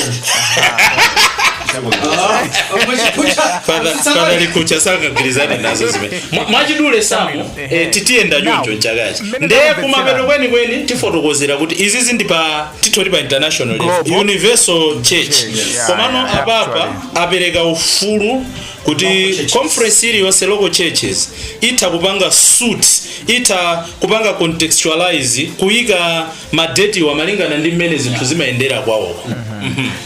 Father Likucha sakagwirizane nazo zimene. Mwachidule samu, titiyenda choncho mchakachi. Mmene Nde ndamvetsera. kumapeto kwenikweni tifotokozera kuti izi zindi pa tithoti pa international level, Global. universal church. Yeah, Komano apapa apereka ufulu kuti conference iliyonse, local churches, itha kupanga suit, itha kupanga contextualize, kuyika madetiwa malingana ndi mmene zinthu zimayendera kwawoko.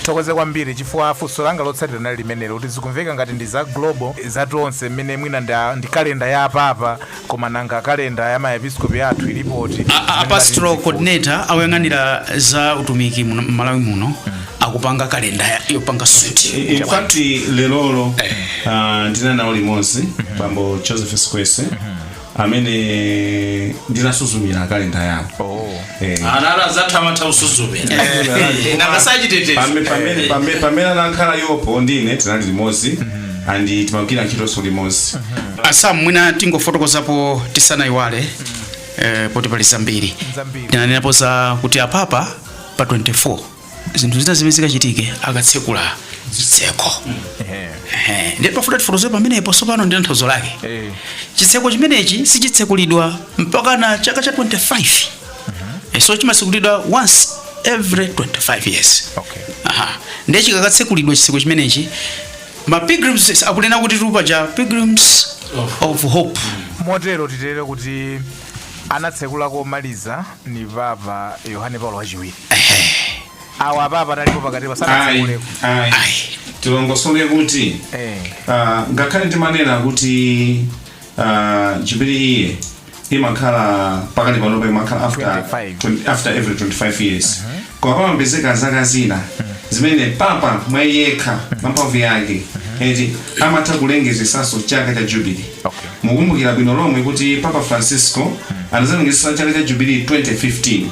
Thokoze kwambiri, chifukwa funso langa lotsatira nali limenelo, kuti zikumveka ngati ndi za global, zatonse, mmene mwina ndi kalenda ya apapa, koma nanga kalenda ya maepiskopi athu ilipoti? A pastoral coordinator awayang'anira za utumiki muno Malawi muno akupanga kalenda yopanga suit. In fact, lelolo ndina nawo limodzi bambo Joseph Squese amene ndinasuzumira kalenda yawo. Oh. Anala zathu amatha kusuzumira nakasachitetezo. Pamene anankhala yopo ndine tinali limodzi and timagwira ntchitonso limodzi. Asamu, mwina tingofotokozapo tisanayiwale, poti pali zambiri. Zambiri. Tinanenapo za kuti apapa pa 24 zinthu zina zimene zikachitike akatsekula chitseko. Ehe, ndiye pafuta tifotokoze pamenepo tsopano ndi tanthauzo lake. Chitseko chimenechi sichitsekulidwa mpaka na chaka cha 25. So chimatsekulidwa once every 25 years. Aha, ndiye chikakatsekulidwa chitseko chimenechi, ma pilgrims akunena kuti tupa cha Pilgrims of Hope. Motero titere kuti anatsekula komaliza ni Papa Yohane Paulo Wachiwiri. Awa apapa analipo pakati Ayi. pasanatsekuleko? Ayi. Ayi. Tilongosole kuti ngakhale timanena kuti jubilee iye imakhala pakati panopa imakhala after, 25. 20, after every 25 years, koma pamapezeka zaka zina zimene papa mwayekha mwamphamvu yake eti amatha kulengezesanso chaka cha jubilee. Mukumbukira bwino lomwe kuti Papa Francisco anazalengezesa chaka cha jubilee 2015,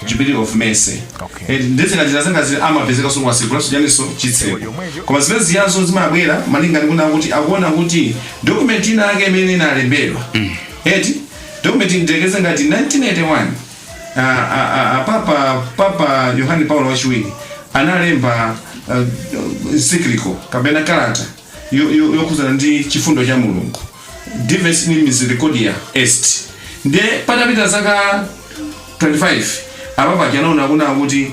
Jubilee of Mercy. Eti ndizikachita zingazi amapezekanso kwasekulanso chaninso chitseko. Chomwecho. Koma zimene ziyazo zimabwera malinga ndikuna kuti akuona kuti document ina yake imene inalembedwa eti Document, ndilekeze ngati 1981, Papa Yohane Paulo Wachiwiri analemba encyclical kapena kalata yokhuzana ndi chifundo cha Mulungu, Dives in Misericordia Est. Ndiye patapita zaka 25, apapa chanaona kuna kuti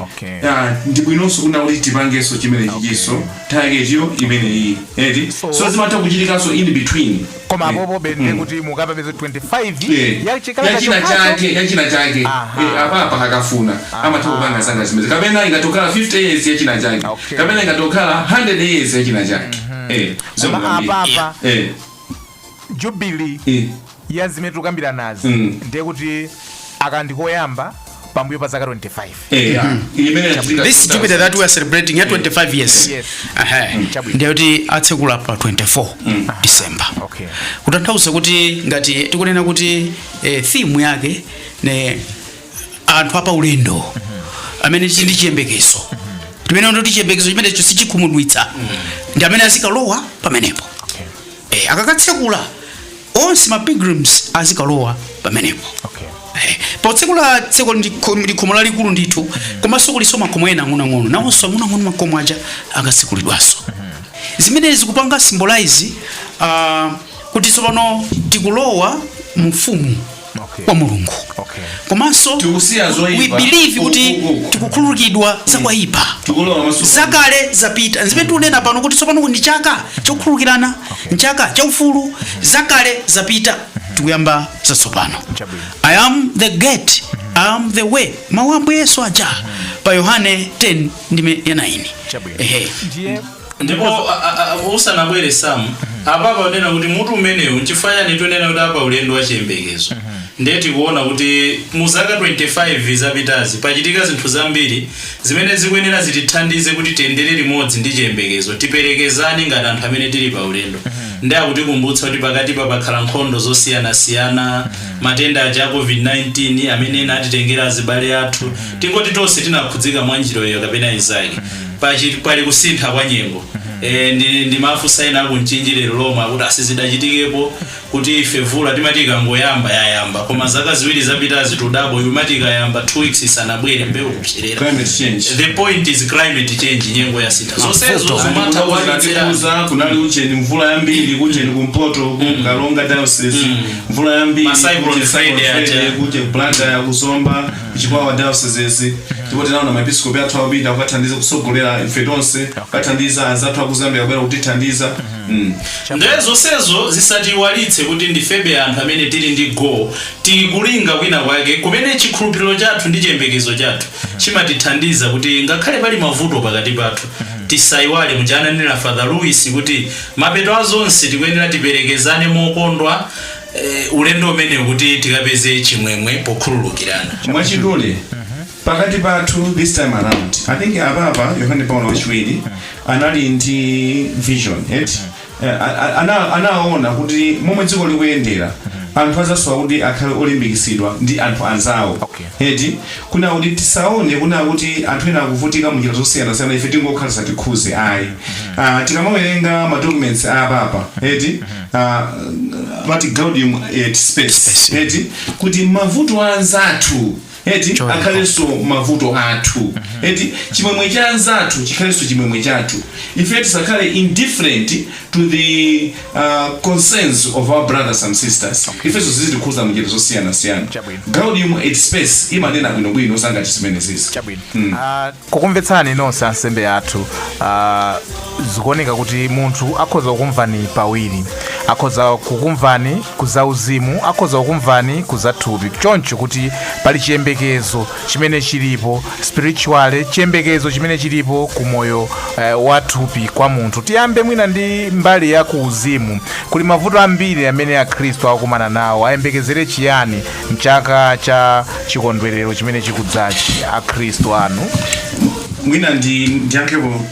ndi bwinonso kuna kuti tipangenso chimene chichiso nthawi imeneyi, eti? So zimatha kuchitikanso in between. Koma apopo bende kuti mukapapeza 25 ya chikalata yachina chokhacho. Chake, yachina chake. Apapa akafuna amatha kupanga zanga zimene, kapena ingatokhala 50 years yachina chake, kapena ingatokhala 100 years yachina chake. Koma Zomwe apapa jubilee ya zimene tikukambira nazi, ndiye kuti akandikoyamba pambuyo pa zaka 25. Yeah. Imene yachitika. This jubilee that we are celebrating ya 25 years, Chabwino. ndiye kuti atsekula pa 24 December. Kutanthauza kuti ngati tikunena kuti theme yake ne anthu apa ulendo amene tili ndi chiyembekezo, timene ndoti chiyembekezo chimenecho sichikhumudwitsa, ndi amene azikalowa pamenepo. Akakatsekula, onse ma pilgrims azikalowa pamenepo. Potsekula tseko ndi khomo lalikulu ndithu, komanso kuliso makhomo ena ang'onoang'ono, nawonso ang'onoang'ono makhomo aja akatsekulidwanso. Zimene zikupanga symbolize kuti tsopano tikulowa mu ufumu wa Mulungu. Komanso Tikusiya zoyipa. we believe kuti Uku. tikukhululukidwa zakwaipa. Tikulowa maso. Zakale zapita. Zimene tikunena pano kuti tsopano ndi chaka chokhululukirana, nchaka chaufulu, zakale zapita, tikuyamba zatsopano. Chabwino. "I am the gate, I am the way," mawu ambuye Yesu aja pa Yohane 10 ndime ya 9. Chabwino. Ehe. Ndiye Ndipo usanabwere Samu, apapa unena kuti mutu umenewu nchifukwa chani tunena kuti apa ulendo wa chiyembekezo? Ndiye tikuona kuti mu zaka 25 zapitazi pachitika zinthu zambiri zimene zikuyenera zitithandize kuti tiyendere limodzi ndi chiyembekezo, tiperekezane ngati anthu amene tili pa ulendo. Ndi akutikumbutsa kuti pakati pa pakhala nkhondo zosiyanasiyana, matenda aja a COVID-19 amene ena atitengera azibale athu, tingoti tonse tinakhudzika mwa njira iyo kapena inzake. Pali kusintha kwa nyengo. Ndi mafunsa ena akumchinji lero lomwe akuti asizidachitikepo kuti ife vula timati ikangoyamba yayamba, koma zaka 2 zapitazi tudabo imati ikayamba 2 weeks isanabwere mbewu kupserera. Climate change. The point is climate change, nyengo yasintha, zonsezo zimatha kuwalitsira. Kuza kunali ucheni, mvula yambiri kucheni kumpoto, ku Kalonga Diocese, mvula yambiri. Ma Cyclone Kuche Friday aja. Kuche Blantyre, kuzomba, kuchikwawa dioceses, ndipo tinaona maepiskopi athu akupita kukathandiza kusogolera ife tonse, kukathandiza anzathu aku Zambia kubwera kutithandiza. Ndiye zonsezo zisatiwalitse kuti ndifebe anthu amene tili ndi goal, tikulinga kwina kwake kumene chikhulupiriro chathu ndi chiyembekezo chathu chimatithandiza kuti ngakhale pali mavuto pakati pathu, tisayiwale mujananena Father Louis kuti mapeto a zonse tikuyenera tiperekezane mokondwa, ulendo umenewu kuti tikapeze chimwemwe pokhululukirana. Mwachidule, pakati pathu this time around, I think apapa Yohane Paulo Wachiwiri anali ndi vision, eti? Anaona kuti momwe dziko likuyendera, anthu azasowa kuti akhale olimbikisidwa ndi anthu anzawo, eti? Kuna kuti tisaone kuna kuti anthu ena akuvutika munjira zosiyanasiyana, ife tingokhala satikhuze, ayi. Tikamawerenga ma documents a papa, eti, mati Gaudium et Spes, eti, kuti mavuto a anzathu, eti, Choyo. akhalenso mavuto athu, eti, chimwemwe cha anzathu chikhalenso chimwemwe chathu. Ife tisakhale indifferent to the concerns of our brothers and sisters. Ifenso zizitikhuza munjira zosiyanasiyana. Chabwino. Gaudium et Spes imanena bwinobwino zangati zimene zizi. Chabwino. Kukumvetsani nonse ansembe athu, zikuoneka kuti munthu akhoza kukumvani pawiri: akhoza kukumvani kuzauzimu, akhoza kukumvani kuzathupi. Choncho kuti pali chiyembekezo chimene chilipo spiritual, chiyembekezo chimene chilipo ku moyo wathupi kwa munthu. Tiyambe mwina ndi mbali ya kuuzimu. Kuli mavuto ambiri amene akhristu akukumana nawo. Ayembekezere chiyani mchaka cha chikondwerero chimene chikudzachi akhristu anu? Mwina ndi ndiyankhepo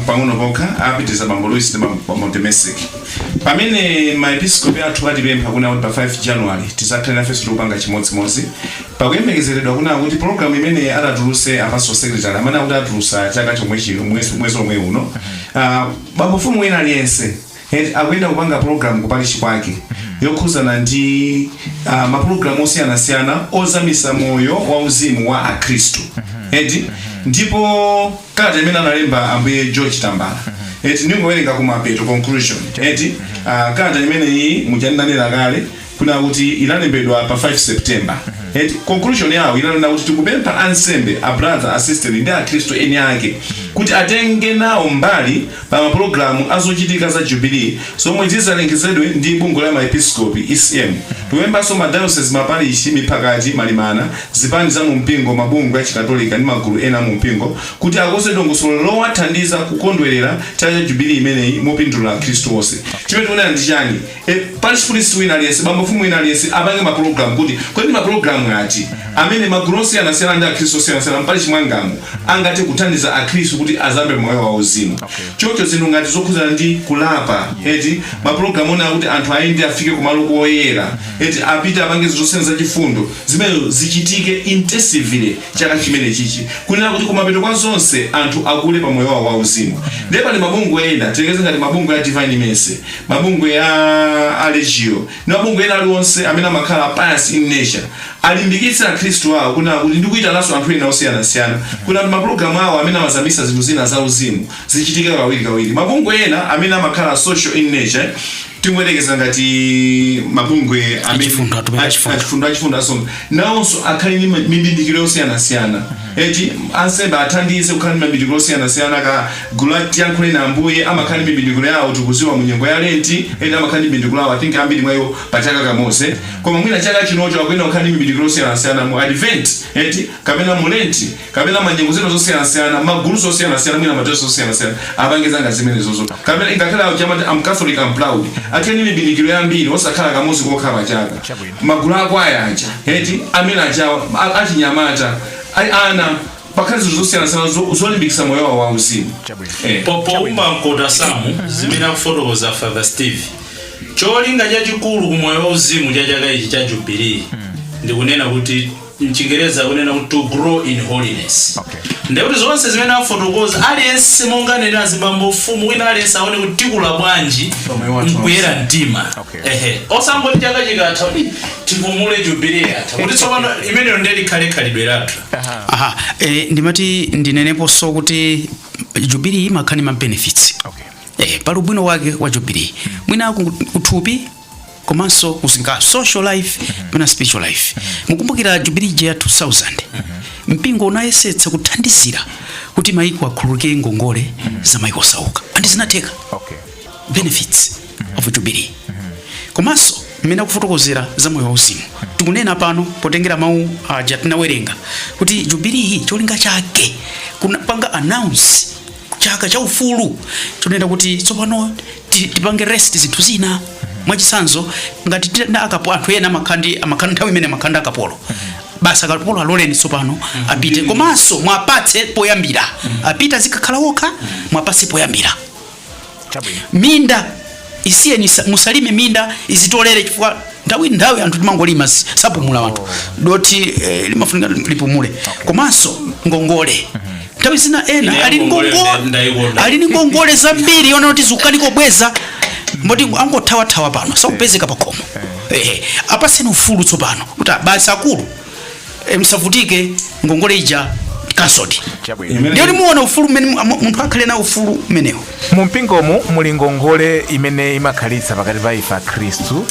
pang'ono pokha, apitiriza bambo Louis ndi bambo Domestic. Pamene maepiskopi athu atipempha kuna kuti pa 5 January tizakhale nafenso tikupanga chimodzimodzi, pakuyembekezeredwa kuna kuti program imene atatuluse apaso secretary amene akuti atulusa chaka chomwe chino, mwezi omwe uno, bambo mfumu wina aliyense Akuyenda kupanga program kupalishi kwake yokhuzana ndi mapulogalamu osiyanasiyana ozamisa moyo wauzimu wa akhristu, eti. Ndipo kalata imene analemba ambuye George Tambala, eti, ndingowerenga kumapeto, conclusion, eti. Kalata imeneyi muchandinanena kale kuna kuti inalembedwa pa 5 September, eti. Conclusion yawo inanena kuti tikupempha ansembe, a brother, a sister ndi akhristu eni ake kuti atenge nawo mbali pa mapulogalamu azochitika za Jubilee zomwe zizalengezedwe ndi bungwe la maepiskopi, ECM. Tikupemphanso madiocese, maparishi, miphakati, malimana, zipani za mumpingo, mabungwe achikatolika ndi magulu ena mu mpingo kuti akonze dongosolo lowathandiza kukondwerera chaka cha Jubilee imeneyi mopindulira akhristu onse. Chimene tikunena ndi chani? Parish priest wina aliyense, bambo mfumu wina aliyense apange mapulogalamu kuti kodi mapulogalamu ati amene magulu osiyanasiyana ndi akhristu osiyanasiyana mparishi mwangamo angathe kuthandiza akhristu kuti azambe moyo wauzimu. Choncho zinthu ngati zokhuzana ndi kulapa, eti, mapulogalamu ona kuti anthu ayende afike kumalo koyera, eti, apite apange zinthu zosiyana zachifundo, zimenezo zichitike intensively chaka chimene chichi, kunena kuti kumapeto kwa zonse anthu akule pa moyo wawo wauzimu. Ndiye pali mabungwe ena, tilekeze ngati mabungwe a Divine Mercy, mabungwe a Legio ndi mabungwe ena aliwonse amene amakhala pious in nature, alimbikitse akhristu awo kunena kuti ndikuyitananso anthu ena osiyanasiyana kuti anthu mapulogalamu awo amene amazamisa zinthu zina zauzimu zichitike kawirikawiri. Mabungwe ena amene amakhala social in nature, tingoyerekeza ngati mabungwe Achifundo, atumiki achifundo. Achifundo, achifundo asonga nawonso akhale ndi mibindikiro yosiyanasiyana, eti. Ansembe athandize kukhala ndi mibindikiro yosiyanasiyana. Ka gulu la Tiyankhule na Ambuye amakhala ndi mibindikiro yawo, tikuziwa mu nyengo ya Lenti, eti, amakhala ndi mibindikiro yawo, I think ambiri mwayo pa chaka kamodzi, koma mwina chaka chinocho akuyenda kukhala ndi mibindikiro yosiyanasiyana mu Advent, eti, kapena mu Lenti, kapena manyengo zina zosiyanasiyana, magulu osiyanasiyana, mwina mateso osiyanasiyana apange zanga zimenezozo, kapena ngakhale awo chamati "I'm Catholic, I'm proud" akhale ndi mibindikiro yambiri, osakhala kamodzi kokha pa chaka. Magulu akwaya aja, eti, amene achawa achinyamata, ana, pakhale zinthu zosiyanasiyana zolimbikitsa moyo wawo wauzimu. Poumba mkota samu zimene akufotokoza Father Steve, cholinga chachikulu ku moyo wauzimu cha chaka ichi cha Jubilee ndikunena kuti, mchingereza akunena kuti to grow in holiness. Ndekuti zonse zimene afotokoza, aliyense monga nena azibambo mfumu, wina aliyense aone kuti tikula bwanji Pamoyo wathu. Mkuyera mtima. Ehe, osangoti chaka chikatha kuti tipumule, Jubilee yatha, kuti tsopano imeneyo ndiye likhale khalidwe lathu. Aha, ndimati ndineneponso kuti Jubilee imakhala ndi ma benefits. Pali ubwino wake wa Jubilee mwina kuthupi komanso kuzinga social life mwina spiritual life. Mukumbukira Jubilee ya 2000, mpingo unayesetsa kuthandizira kuti maiko akhululuke ngongole za maiko osauka, and zinatheka. Benefits of Jubilee, komanso mmene akufotokozera za moyo wauzimu, tikunena pano potengera mawu aja tinawerenga kuti Jubilee cholinga chake kunapanga announce chaka cha ufulu, chonena kuti tsopano tipange rest zinthu zina. Mwachitsanzo, ngati na akapo anthu ena amakhandi amakhala nthawi imene amakhanda akapolo, basi akapolo aloleni tsopano apite, komanso mwapatse poyambira, apite azikakhala wokha, mwapatse poyambira. Minda isiyeni, musalime minda, izitolere, chifukwa nthawi nthawi anthu timangolima, sapumula anthu, doti limafunika lipumule. Komanso ngongole, nthawi zina ena Ine ali ngongole ngongole ndayikonda. ali ndi ngongole zambiri yona kuti zikukanika kubweza, mboti angothawathawa pano sakupezeka pakhomo. Apaseni ufulu tsopano kuti basi akulu, msavutike, ngongole ija cancelled. Ndiyo timuona ufulu mmene munthu akhale na ufulu umenewo. Mu mpingomu muli ngongole imene imakhalitsa pakati pa ife akhristu,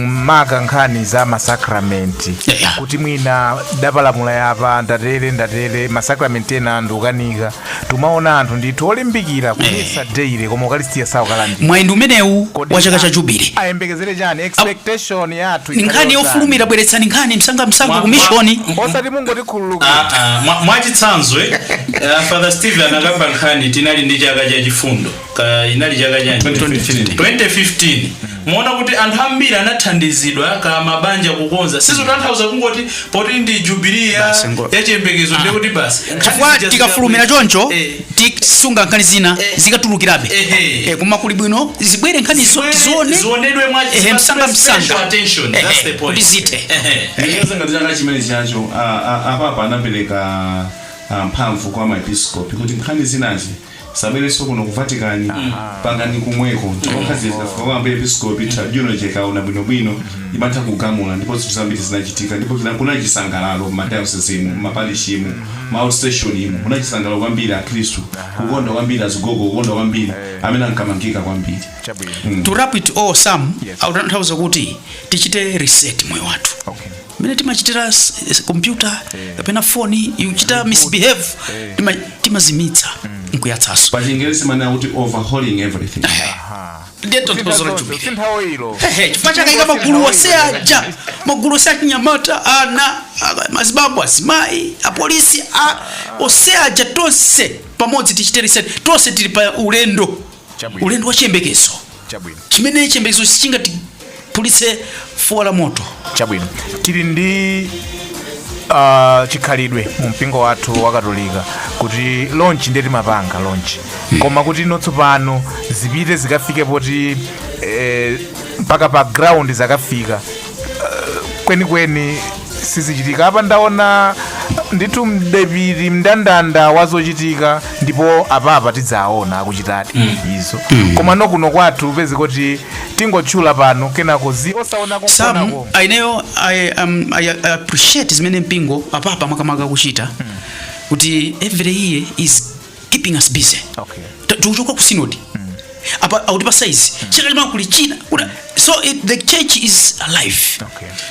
maka nkhani za masakramenti, kuti mwina dapalamula yapa, ndatere ndatere, masakramenti ena ndikukanika. Tumaona anthu ndithu olimbikira kumisa daily, koma ukalistiya saukalandira. Mwayi ndi umenewu wa chaka cha Jubilee. Ayembekezere chani? Expectation yathu Ni nkhani ikhale yofulumira, bweretsani nkhani msangamsanga ku mishoni. Osati mungotikhululukira. Ah, ah, mwachitsanzo Father Steve anakamba nkhani, tinali ndi chaka cha chifundo ka inali chaka chanji? 2015. 2015. Muona kuti anthu ambiri anathandizidwa ka mabanja kukonza. Sizotanthauza kungoti poti ndi Jubilee ya Basi ya chiyembekezo ndiye kuti basi. Chifukwa Nkhani zija tikafulumira choncho, tisunga nkhani zina zikatulukirabe. Koma kuli bwino zibwere nkhanizo, tizione, zionedwe mwa msanga msanga. Special attention, that's the point. Kuti zithe. Ndiyeza ngati chaka chimene chacho apapa anapereka mphamvu kwa maepiskopi kuti nkhani zinazi Sabwerenso kuno ku Vatican, pangani kumweko. Ndipo kwa ambuye episcopi, tribunal chekaona bwinobwino, imatha kugamula, ndipo zinthu zambiri zinachitika, ndipo kuna chisangalalo m'madayosisimu, m'maparishimu, ma outstation imu kuna chisangalalo kwambiri, akhristu kukonda kwambiri, azigogo kukonda kwambiri, amene ankamangika kwambiri. Chabwino. To wrap it all, Sam, Yes. akutanthauza kuti tichite reset moyo wathu mmene timachitira computer kapena foni ikuchita misbehave, timazimitsa nkuyatsaso. Pa Chingerezi manena kuti overhauling everything. Ndiye tanthauzo la jubilee. Sinthawo ilo. Ehe, chifukwa chakayika magulu onse aja, magulu onse achinyamata, ana, azibambo, azimayi, apolisi, onse aja, tonse pamodzi tichite reset. Tonse tili pa ulendo. Chabwino. Ulendo wa chiyembekezo. Chabwino. Chimene chiyembekezo sichingatipulitse fuwa la moto. Chabwino, tili ndi chikhalidwe mu mpingo wathu wa Katolika kuti launch ndiye timapanga launch, koma kuti ino tsopano zipite zikafike poti mpaka pa ground zakafika, kwenikweni sizichitika. Apa ndaona ndithu mdepiti mndandanda wa zochitika, ndipo apapa tidzaona akuchitadi izo. Koma no kuno kwathu peze kuti tingotchula pano, kenako zi osaona. Sam, konkonako. ineyo I appreciate zimene mpingo apapa makamaka kuchita, kuti every year is keeping us busy. Tikuchoka ku synod, apa akuti pa size chaka chimene kuli china so the church is alive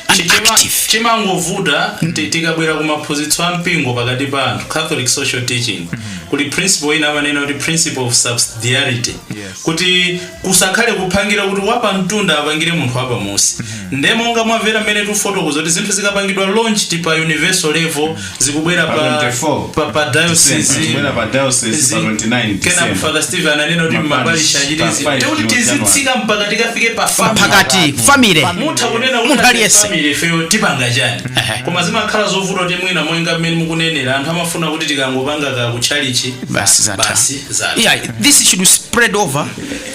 and active. Chimangovuta tikabwera ku maphunzitso a mpingo pakati pa anthu, Catholic social teaching, kuli principle ina amanena kuti principle of subsidiarity, kuti kusakhale kuphangira kuti wapamtunda apangire munthu wapamusi. Nde monga mwamvera mmene tifotokoza kuti zinthu zikapangidwa launch pa universal level, zikubwera Pa pa 24 pa diocese. Zikubwera pa diocese pa 29 Kena December. Father Stephen ananena kuti Maparish maparish achite pa 5 tikuti tizitsika mpaka tikafike pa family. Pakati family. Mutha kunena kuti Munthu aliyense. family ifeyo tipanga chani, koma zimakhala zovuta kuti mwina monga mmene mukunenera, anthu amafuna kuti tikangopanga ka kutchalichi, Basi, zatha. Basi, zatha. Yeah, this should spread over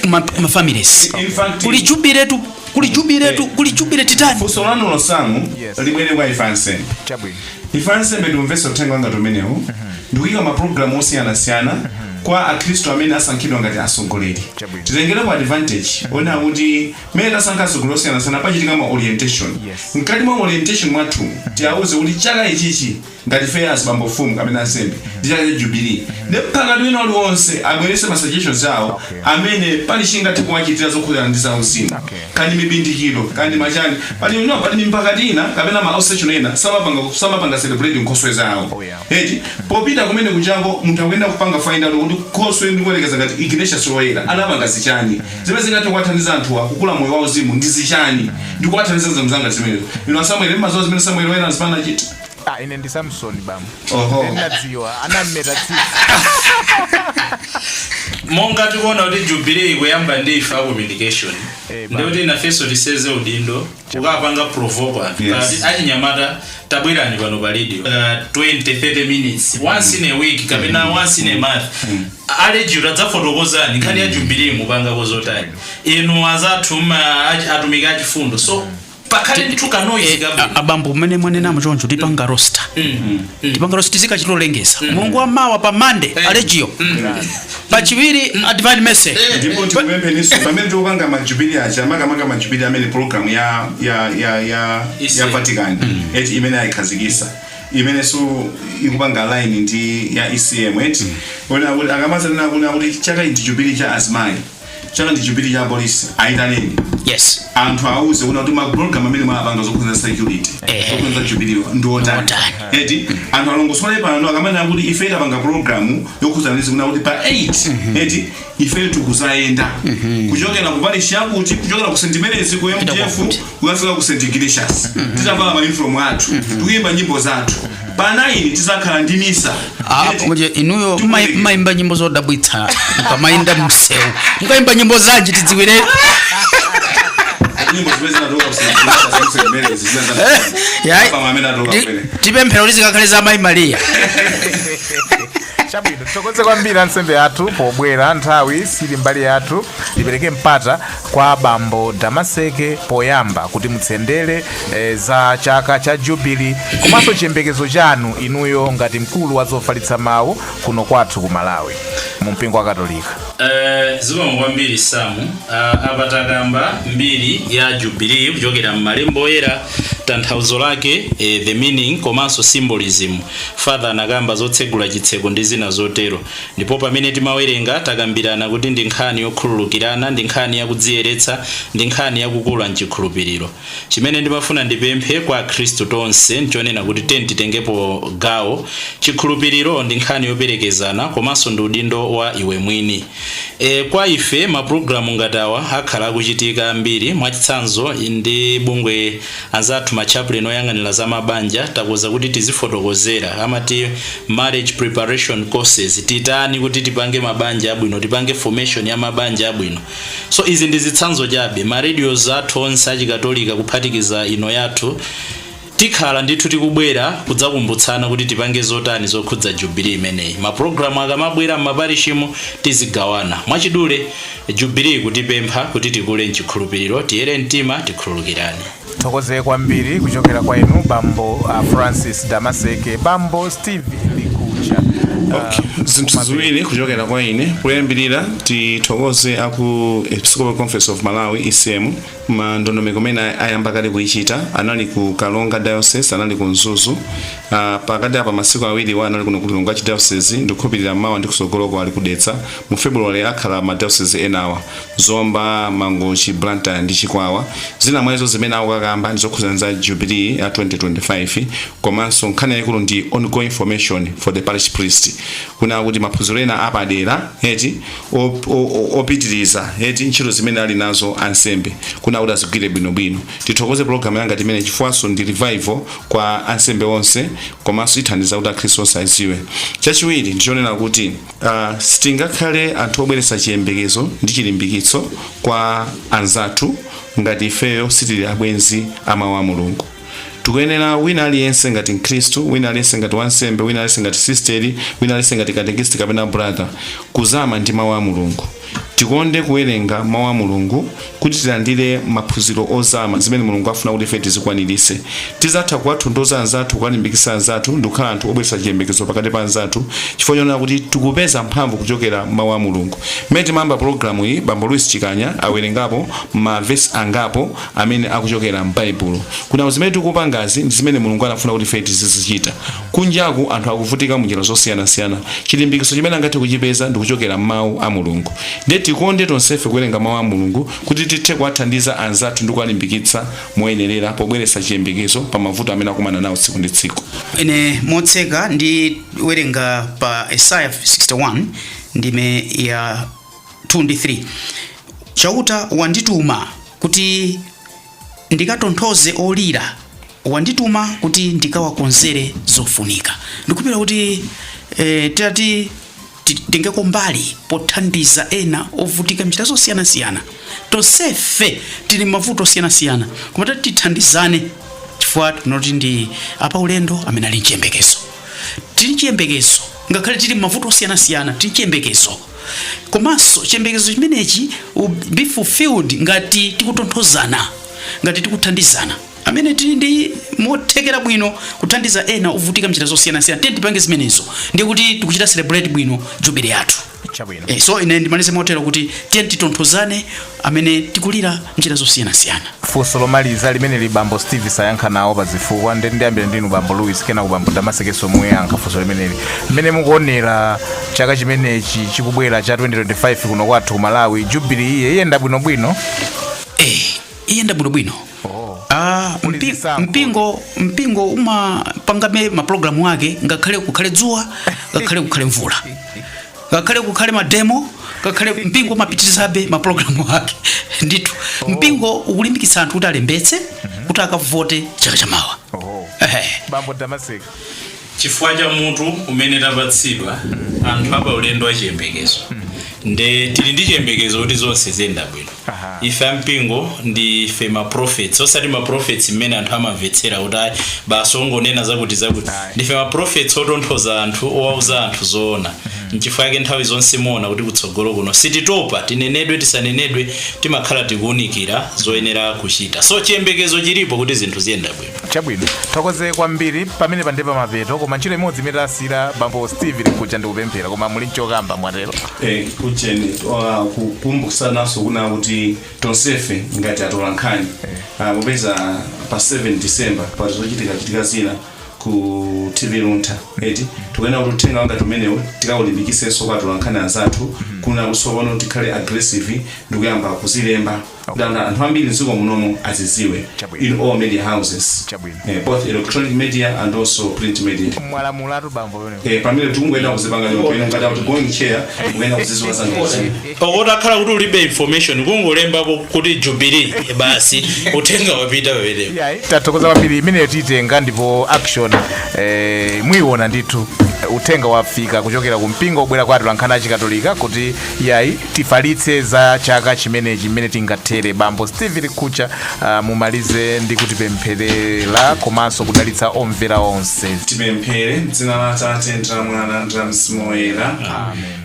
ma families. In fact, Kuli jubilee tu, kuli jubilee tu, kuli jubilee titani. Funso lanulo, Samu, libwere kwa ife ansembe. Chabwino. Ife ansembe timvese uthenga wanga tumenewu ndikuyika mapulogalamu osiyanasiyana kwa akhristu amene asankhidwa ngati atsogoleri. Chabwino. Titengerepo advantage ona kuti mmene tasankha atsogoleri osiyanasiyana, pachitika ma orientation. Mkati mwa orientation mwathu tiyawuze kuti chaka ichichi, ngati fe azibambo fumu kapena ansembe, ndi chaka cha jubilee, ndi pakati wina uliwonse abwerese ma suggestions awo amene pali chingathe kuwachitira zokhudzana ndi zauzimu, kandi mibindikiro, kandi machani pali no pali mipakati ina kapena ma outstation ena samapanga celebrate nkhoswe zawo. Eti popita kumene kuchako munthu akuyenda kupanga find out kuti khoswe, ndikuyerekeza ngati Ignatius Loyola anapanga zichani zimene zingathe kuwathandiza anthuwa kukula moyo wauzimu, ndi zichani, ndikuwathandiza zamzanga zimenezo. Ino Samuel, mmazowa zimene Samuel Loyola zipana achita? Ah, ine ndi Samson bambo. Oho. Ndadziwa, anameta tsitsi. Monga tikuona kuti jubilee ikuyamba ndi ife a communication, ndikuti inafenso tiseze udindo kukapanga provoke anthu. Kati achinyamata, tabwerani pano pa radio 20 30 minutes once in a week kapena once in a month, aleji tadzafotokozani nkhani ya jubilee, mupangako zotani inu azathu atumiki achifundo, so pakhale ndithu ka noise kabwino. Abambo, mmene mwanenamo choncho, tipanga roster, tipanga roster, tizikachitolengeza mulungu wa mawa pa Monday alejiyo, pachiwiri a Divine Mercy. Ndipo tikupempheninso pamene tikupanga majubilee aja, makamaka majubilee amene program ya Isi. Vatican eti imene ayikhazikisa, imenenso ikupanga line ndi ya ECM, eti ona kuti akamazanena kuna kuti chaka ndi jubilee cha azimayi, chaka ndi jubilee cha polisi, ayitaneni anthu, auze kuna kuti maprogram amene mwapanga zokhudza security, zokhudza jubilee ndi otani. Otani. Eti anthu alongosole pano akamanena kuti ife tapanga program yokhudza ndizi, kuna kuti pa 8 eti ife tikuzayenda kuchokera ku parish yakuti, kuchokera ku St Mary's, ku MDF, Kwakuti. kukafika ku St Ignatius, titavala ma uniform athu, tikuyimba nyimbo zathu. Pa 9 tizakhala ndi misa. Ah, Eti, muje inuyo tikupereka. mayimba nyimbo zodabwitsa mukamayinda msewu, mukayimba nyimbo zanji tidziwire? Nyimbo zimene zinatoka ku St Ignatius, ku St Mary's, zimene Yayi, amene atoka kumene. Tipemphero lizikakhale za Mayi Mariya. Chabwino, tithokoze kwambiri ansembe athu pobwera. Nthawi sili mbali yathu. Ndipereke mpata kwa Bambo Damaseke poyamba kuti mutsendere za chaka cha Jubilee komanso chiyembekezo chanu inuyo ngati mkulu wa zofalitsa mawu kuno kwathu ku Malawi mu mpingo wa Katolika. Zikomo kwambiri, Samu. Apa takamba mbiri ya Jubilee kuchokera m'malembo oyera, tanthauzo lake, the meaning komanso symbolism. Father anakamba zotsegula chitseko ndi zina zotero. Ndipo pamene timawerenga, takambirana kuti ndi nkhani yokhululukirana, ndi nkhani yakudziyeretsa, ndi nkhani yakukula mchikhulupiriro. Chimene ndimafuna ndipemphe kwa Akhristu tonse nchonena kuti titengepo gawo. Chikhulupiriro ndi nkhani yoperekezana komanso ndi udindo wa iwe mwini. Kwa ife, mapulogalamu ngati awa akhala akuchitika ambiri. Mwachitsanzo, ndi bungwe anzathu machaplain oyang'anira za mabanja, takuza kuti tizifotokozera, amati marriage preparation courses. Titani kuti tipange mabanja abwino, tipange formation ya mabanja abwino? So izi ndi zitsanzo chabe. Ma radios athu onse achikatolika, kuphatikiza ino yathu, tikhala ndithu tikubwera kudzakumbutsana kuti tipange zotani zokhudza Jubilee imeneyi. Mapulogalamu akamabwera m'maparishimo, tizigawana. Mwachidule, Jubilee kutipempha kuti tikule mchikhulupiriro, tiyere mtima, tikhululukirane. Thokoze kwambiri kuchokera kwa inu Bambo Francis Damaseke. Bambo Steve Likucha. Okay. Zinthu ziwiri kuchokera kwa ine. Poyambirira, tithokoze aku Episcopal Conference of Malawi, ECM, mandondomeko amene ayamba kale kuichita. Anali ku Kalonga Diocese, anali ku Mzuzu. Pakati apa masiku 2 wa anali kuno ku Lilongwe Archdiocese. Ndikukhulupirira mawa ndi kusogoloko ali kudetsa. Mu February akhala ma diocese enawa, Zomba, Mangochi, Blantyre ndi Chikwawa. Zina mwa izo zimene akukakamba ndi zokhuzana za Jubilee ya 2025, komanso nkhani yayikulu ndi ongoing formation for the parish priest, kuna kuti maphunziro ena apadera eti opitiriza eti ntchito zimene ali nazo ansembe, kuna kuti azigwire bwinobwino. Tithokoze program yanga timene chifukwanso ndi revival kwa ansembe onse, komanso ithandiza kuti akhristu onse aziwe. Chachiwiri ndichonena kuti sitingakhale anthu obweretsa chiyembekezo ndi chilimbikitso kwa anzathu ngati ifeyo sitili abwenzi amawu a Mulungu. Tikuyenera wina aliyense ngati Mkhristu, wina aliyense ngati wansembe, wina aliyense ngati sisteri, wina aliyense ngati katekist kapena brother, kuzama ndi mawu a Mulungu. Tikonde kuwerenga mawu a Mulungu kuti tilandire maphunziro ozama zimene Mulungu afuna kuti ife tizikwanirise. Tizatha kuwatonthoza anzathu, kuwalimbikitsa anzathu ndi kukhala anthu obweretsa chiyembekezo pakati pa anzathu, chifukwa chonena kuti tikupeza mphamvu kuchokera mawu a Mulungu. Mmene timayamba pologalamu iyi, Bambo Louis Chikanya awerengapo mavesi angapo amene akuchokera m'Baibulo, kuti zimene tikupangazi ndi zimene Mulungu anafuna kuti ife tizizichita. Kunjaku anthu akuvutika munjira zosiyanasiyana. Chilimbikitso chimene angathe kuchipeza ndi kuchokera m'mawu a Mulungu. Ndiye tikonde tonsefe kuwerenga mawu a Mulungu kuti tithe kuwathandiza anzathu ndi kuwalimbikitsa moyenerera pobweretsa chiyembekezo pa mavuto amene akumana nawo tsiku ndi tsiku. Ine motseka ndiwerenga pa Isaya 61 ndime ya 2 ndi 3. Chauta wandituma kuti ndikatonthoze olira, wandituma kuti ndikawakonzere zofunika. Ndikupira kuti titati titengeko mbali pothandiza ena ovutika mnjira zosiyanasiyana, tonsefe tili mavuto osiyanasiyana, koma tati tithandizane chifukwa tinoti ndi apaulendo amene ali mchiyembekezo. Tili chiyembekezo ngakhale tili mavuto osiyanasiyana, tili chiyembekezo. Komanso chiyembekezo chimenechi will be fulfilled ngati tikutonthozana, ngati tikuthandizana. Amene tili ndi mothekera bwino kuthandiza ena ovutika mnjira zosiyanasiyana, tiye tipange zimenezo, ndiye kuti tikuchita celebrate bwino Jubilee yathu. Chabwino. So ine ndimalize motero kuti tiye titonthozane amene tikulira mnjira zosiyanasiyana. Funso lomaliza limene li Bambo Steve sayankha nawo pa zifukwa, ndi ndiyambire ndinu Bambo Louis, kena ku Bambo Damasekeso muyankha funso limeneli. Mmene mukuonera chaka chimenechi chikubwera cha 2025 kuno kwathu ku Malawi, Jubilee iye iyenda bwinobwino? Iyenda bwinobwino. Oh. Ah, Muli zisankho. Mpingo umapangabe mapulogalamu ake ngakhale kukhale dzuwa, ngakhale kukhale mvula, ngakhale kukhale mademo, ngakhale mpingo umapitirizabe mapulogalamu ake ndithu. Mpingo ukulimbikitsa anthu kuti alembetse kuti akavote chaka chamawa. Oh. Ehe. Bambo Damaseke. Chifukwa cha mutu umene tapatsidwa, anthu apa ulendo wa chiyembekezo, nde tili ndi chiyembekezo kuti zonse ziyenda bwino. Aha. Ife ampingo ndife ma prophets, osati ma prophets mmene anthu amamvetsera kuti ayi, basi ongonena zakuti zakuti. Ayi. Ndife ma prophets otonthoza anthu, owauza anthu zoona. Nchifukwa yake nthawi zonse muona kuti kutsogolo kuno sititopa, tinenedwe tisanenedwe, timakhala tikuwunikira zoyenera kuchita. So chiyembekezo chilipo kuti zinthu ziyenda bwino. Chabwino, thokoze kwambiri. Pamene pandepa mapeto, koma ntchito imodzi imene tasira bambo Steve likuja ndikupemphera, koma muli nchokamba mwatero? Kucheni kukumbukitsananso kuna kuti tonsefe ngati atolankhani, popeza pa 7 December pali zochitika chitika zina ku TV Luntha eti, tikuyenera kuti uthenga wanga tumenewo tikaulimbikisenso kwa atolankhani anzathu kuna kutsopano tikhale aggressive ndikuyamba kuzilemba kuti anthu ambiri mdziko munomo aziziwe Chabwino. in all media houses, Chabwino. Both electronic media and also print media. Mwalamulatu bambo pamenepo. Pamene tikungoyenda kuzipanga lero pamene ngati kuti going chair kuyenda kuziziwa zangezi. Okoti akhala kuti ulibe information, kungolembapo kuti jubilee, basi, uthenga wapita pamenepo. Yayi, tathokoza kwambiri. Imeneyo tiyitenga ndipo action muiona ndithu. Uthenga wafika kuchokera ku mpingo kubwera kwa atolankhani achikatolika kuti yayi, tifalitse za chaka chimenechi chimene tingathere. Bambo Steve Likucha, mumalize ndi kutipempherera komanso kudalitsa omvera onse. Tipemphere m'dzina la Atate ndi la Mwana ndi la Mzimu Woyera.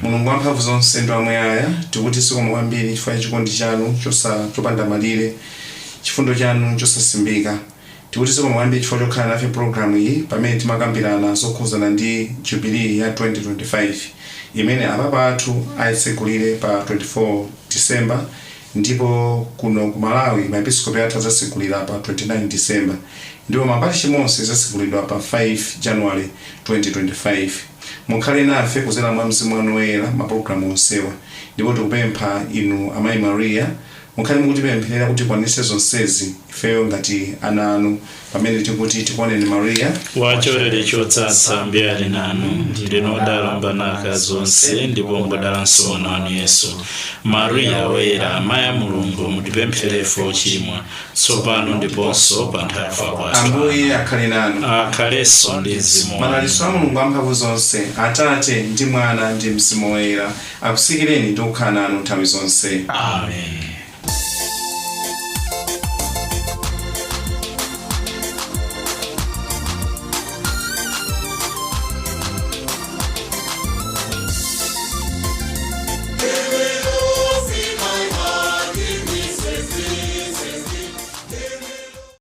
Mulungu wamphamvu zonse ndi wamuyaya, tikuti zikomo kwambiri chifukwa cha chikondi chanu chopanda malire, chifundo chanu chosasimbika. Tikuti zikomo kwambiri chifukwa chokhala nafe programu iyi pamene timakambirana zokhuzana ndi jubilee ya 2025 imene apapa athu ayitsegulire pa 24 December, ndipo kuno ku Malawi maepiskopi athu adzatsekulira pa 29 December, ndipo maparishi monse adzatsekulidwa pa 5 January 2025. Mukhale nafe kudzera mwa Mzimu wanu Woyera mapulogalamu onsewa, ndipo tikupempha inu Amayi Maria, mukhale mukutipempherera kuti tikwanitse zonsezi ifeyo ngati ana anu, pamene tikuti tikuoneni Maria. Wachisomo chodzaza, Ambuye ali nanu, ndinu odala kupambana akazi onse, ndipo ngodalanso mwana wanu Yesu. Mariya Woyera, amayi a Mulungu, mutipempherere ife ochimwa, tsopano ndiponso pa nthawi yakufa kwathu. Ambuye akhale nanu. Akhalenso ndi mzimu wanu. Madalitso a Mulungu amphamvu zonse, Atate ndi Mwana ndi Mzimu Woyera, akusikireni ndi kukhala nanu nthawi zonse. Amen.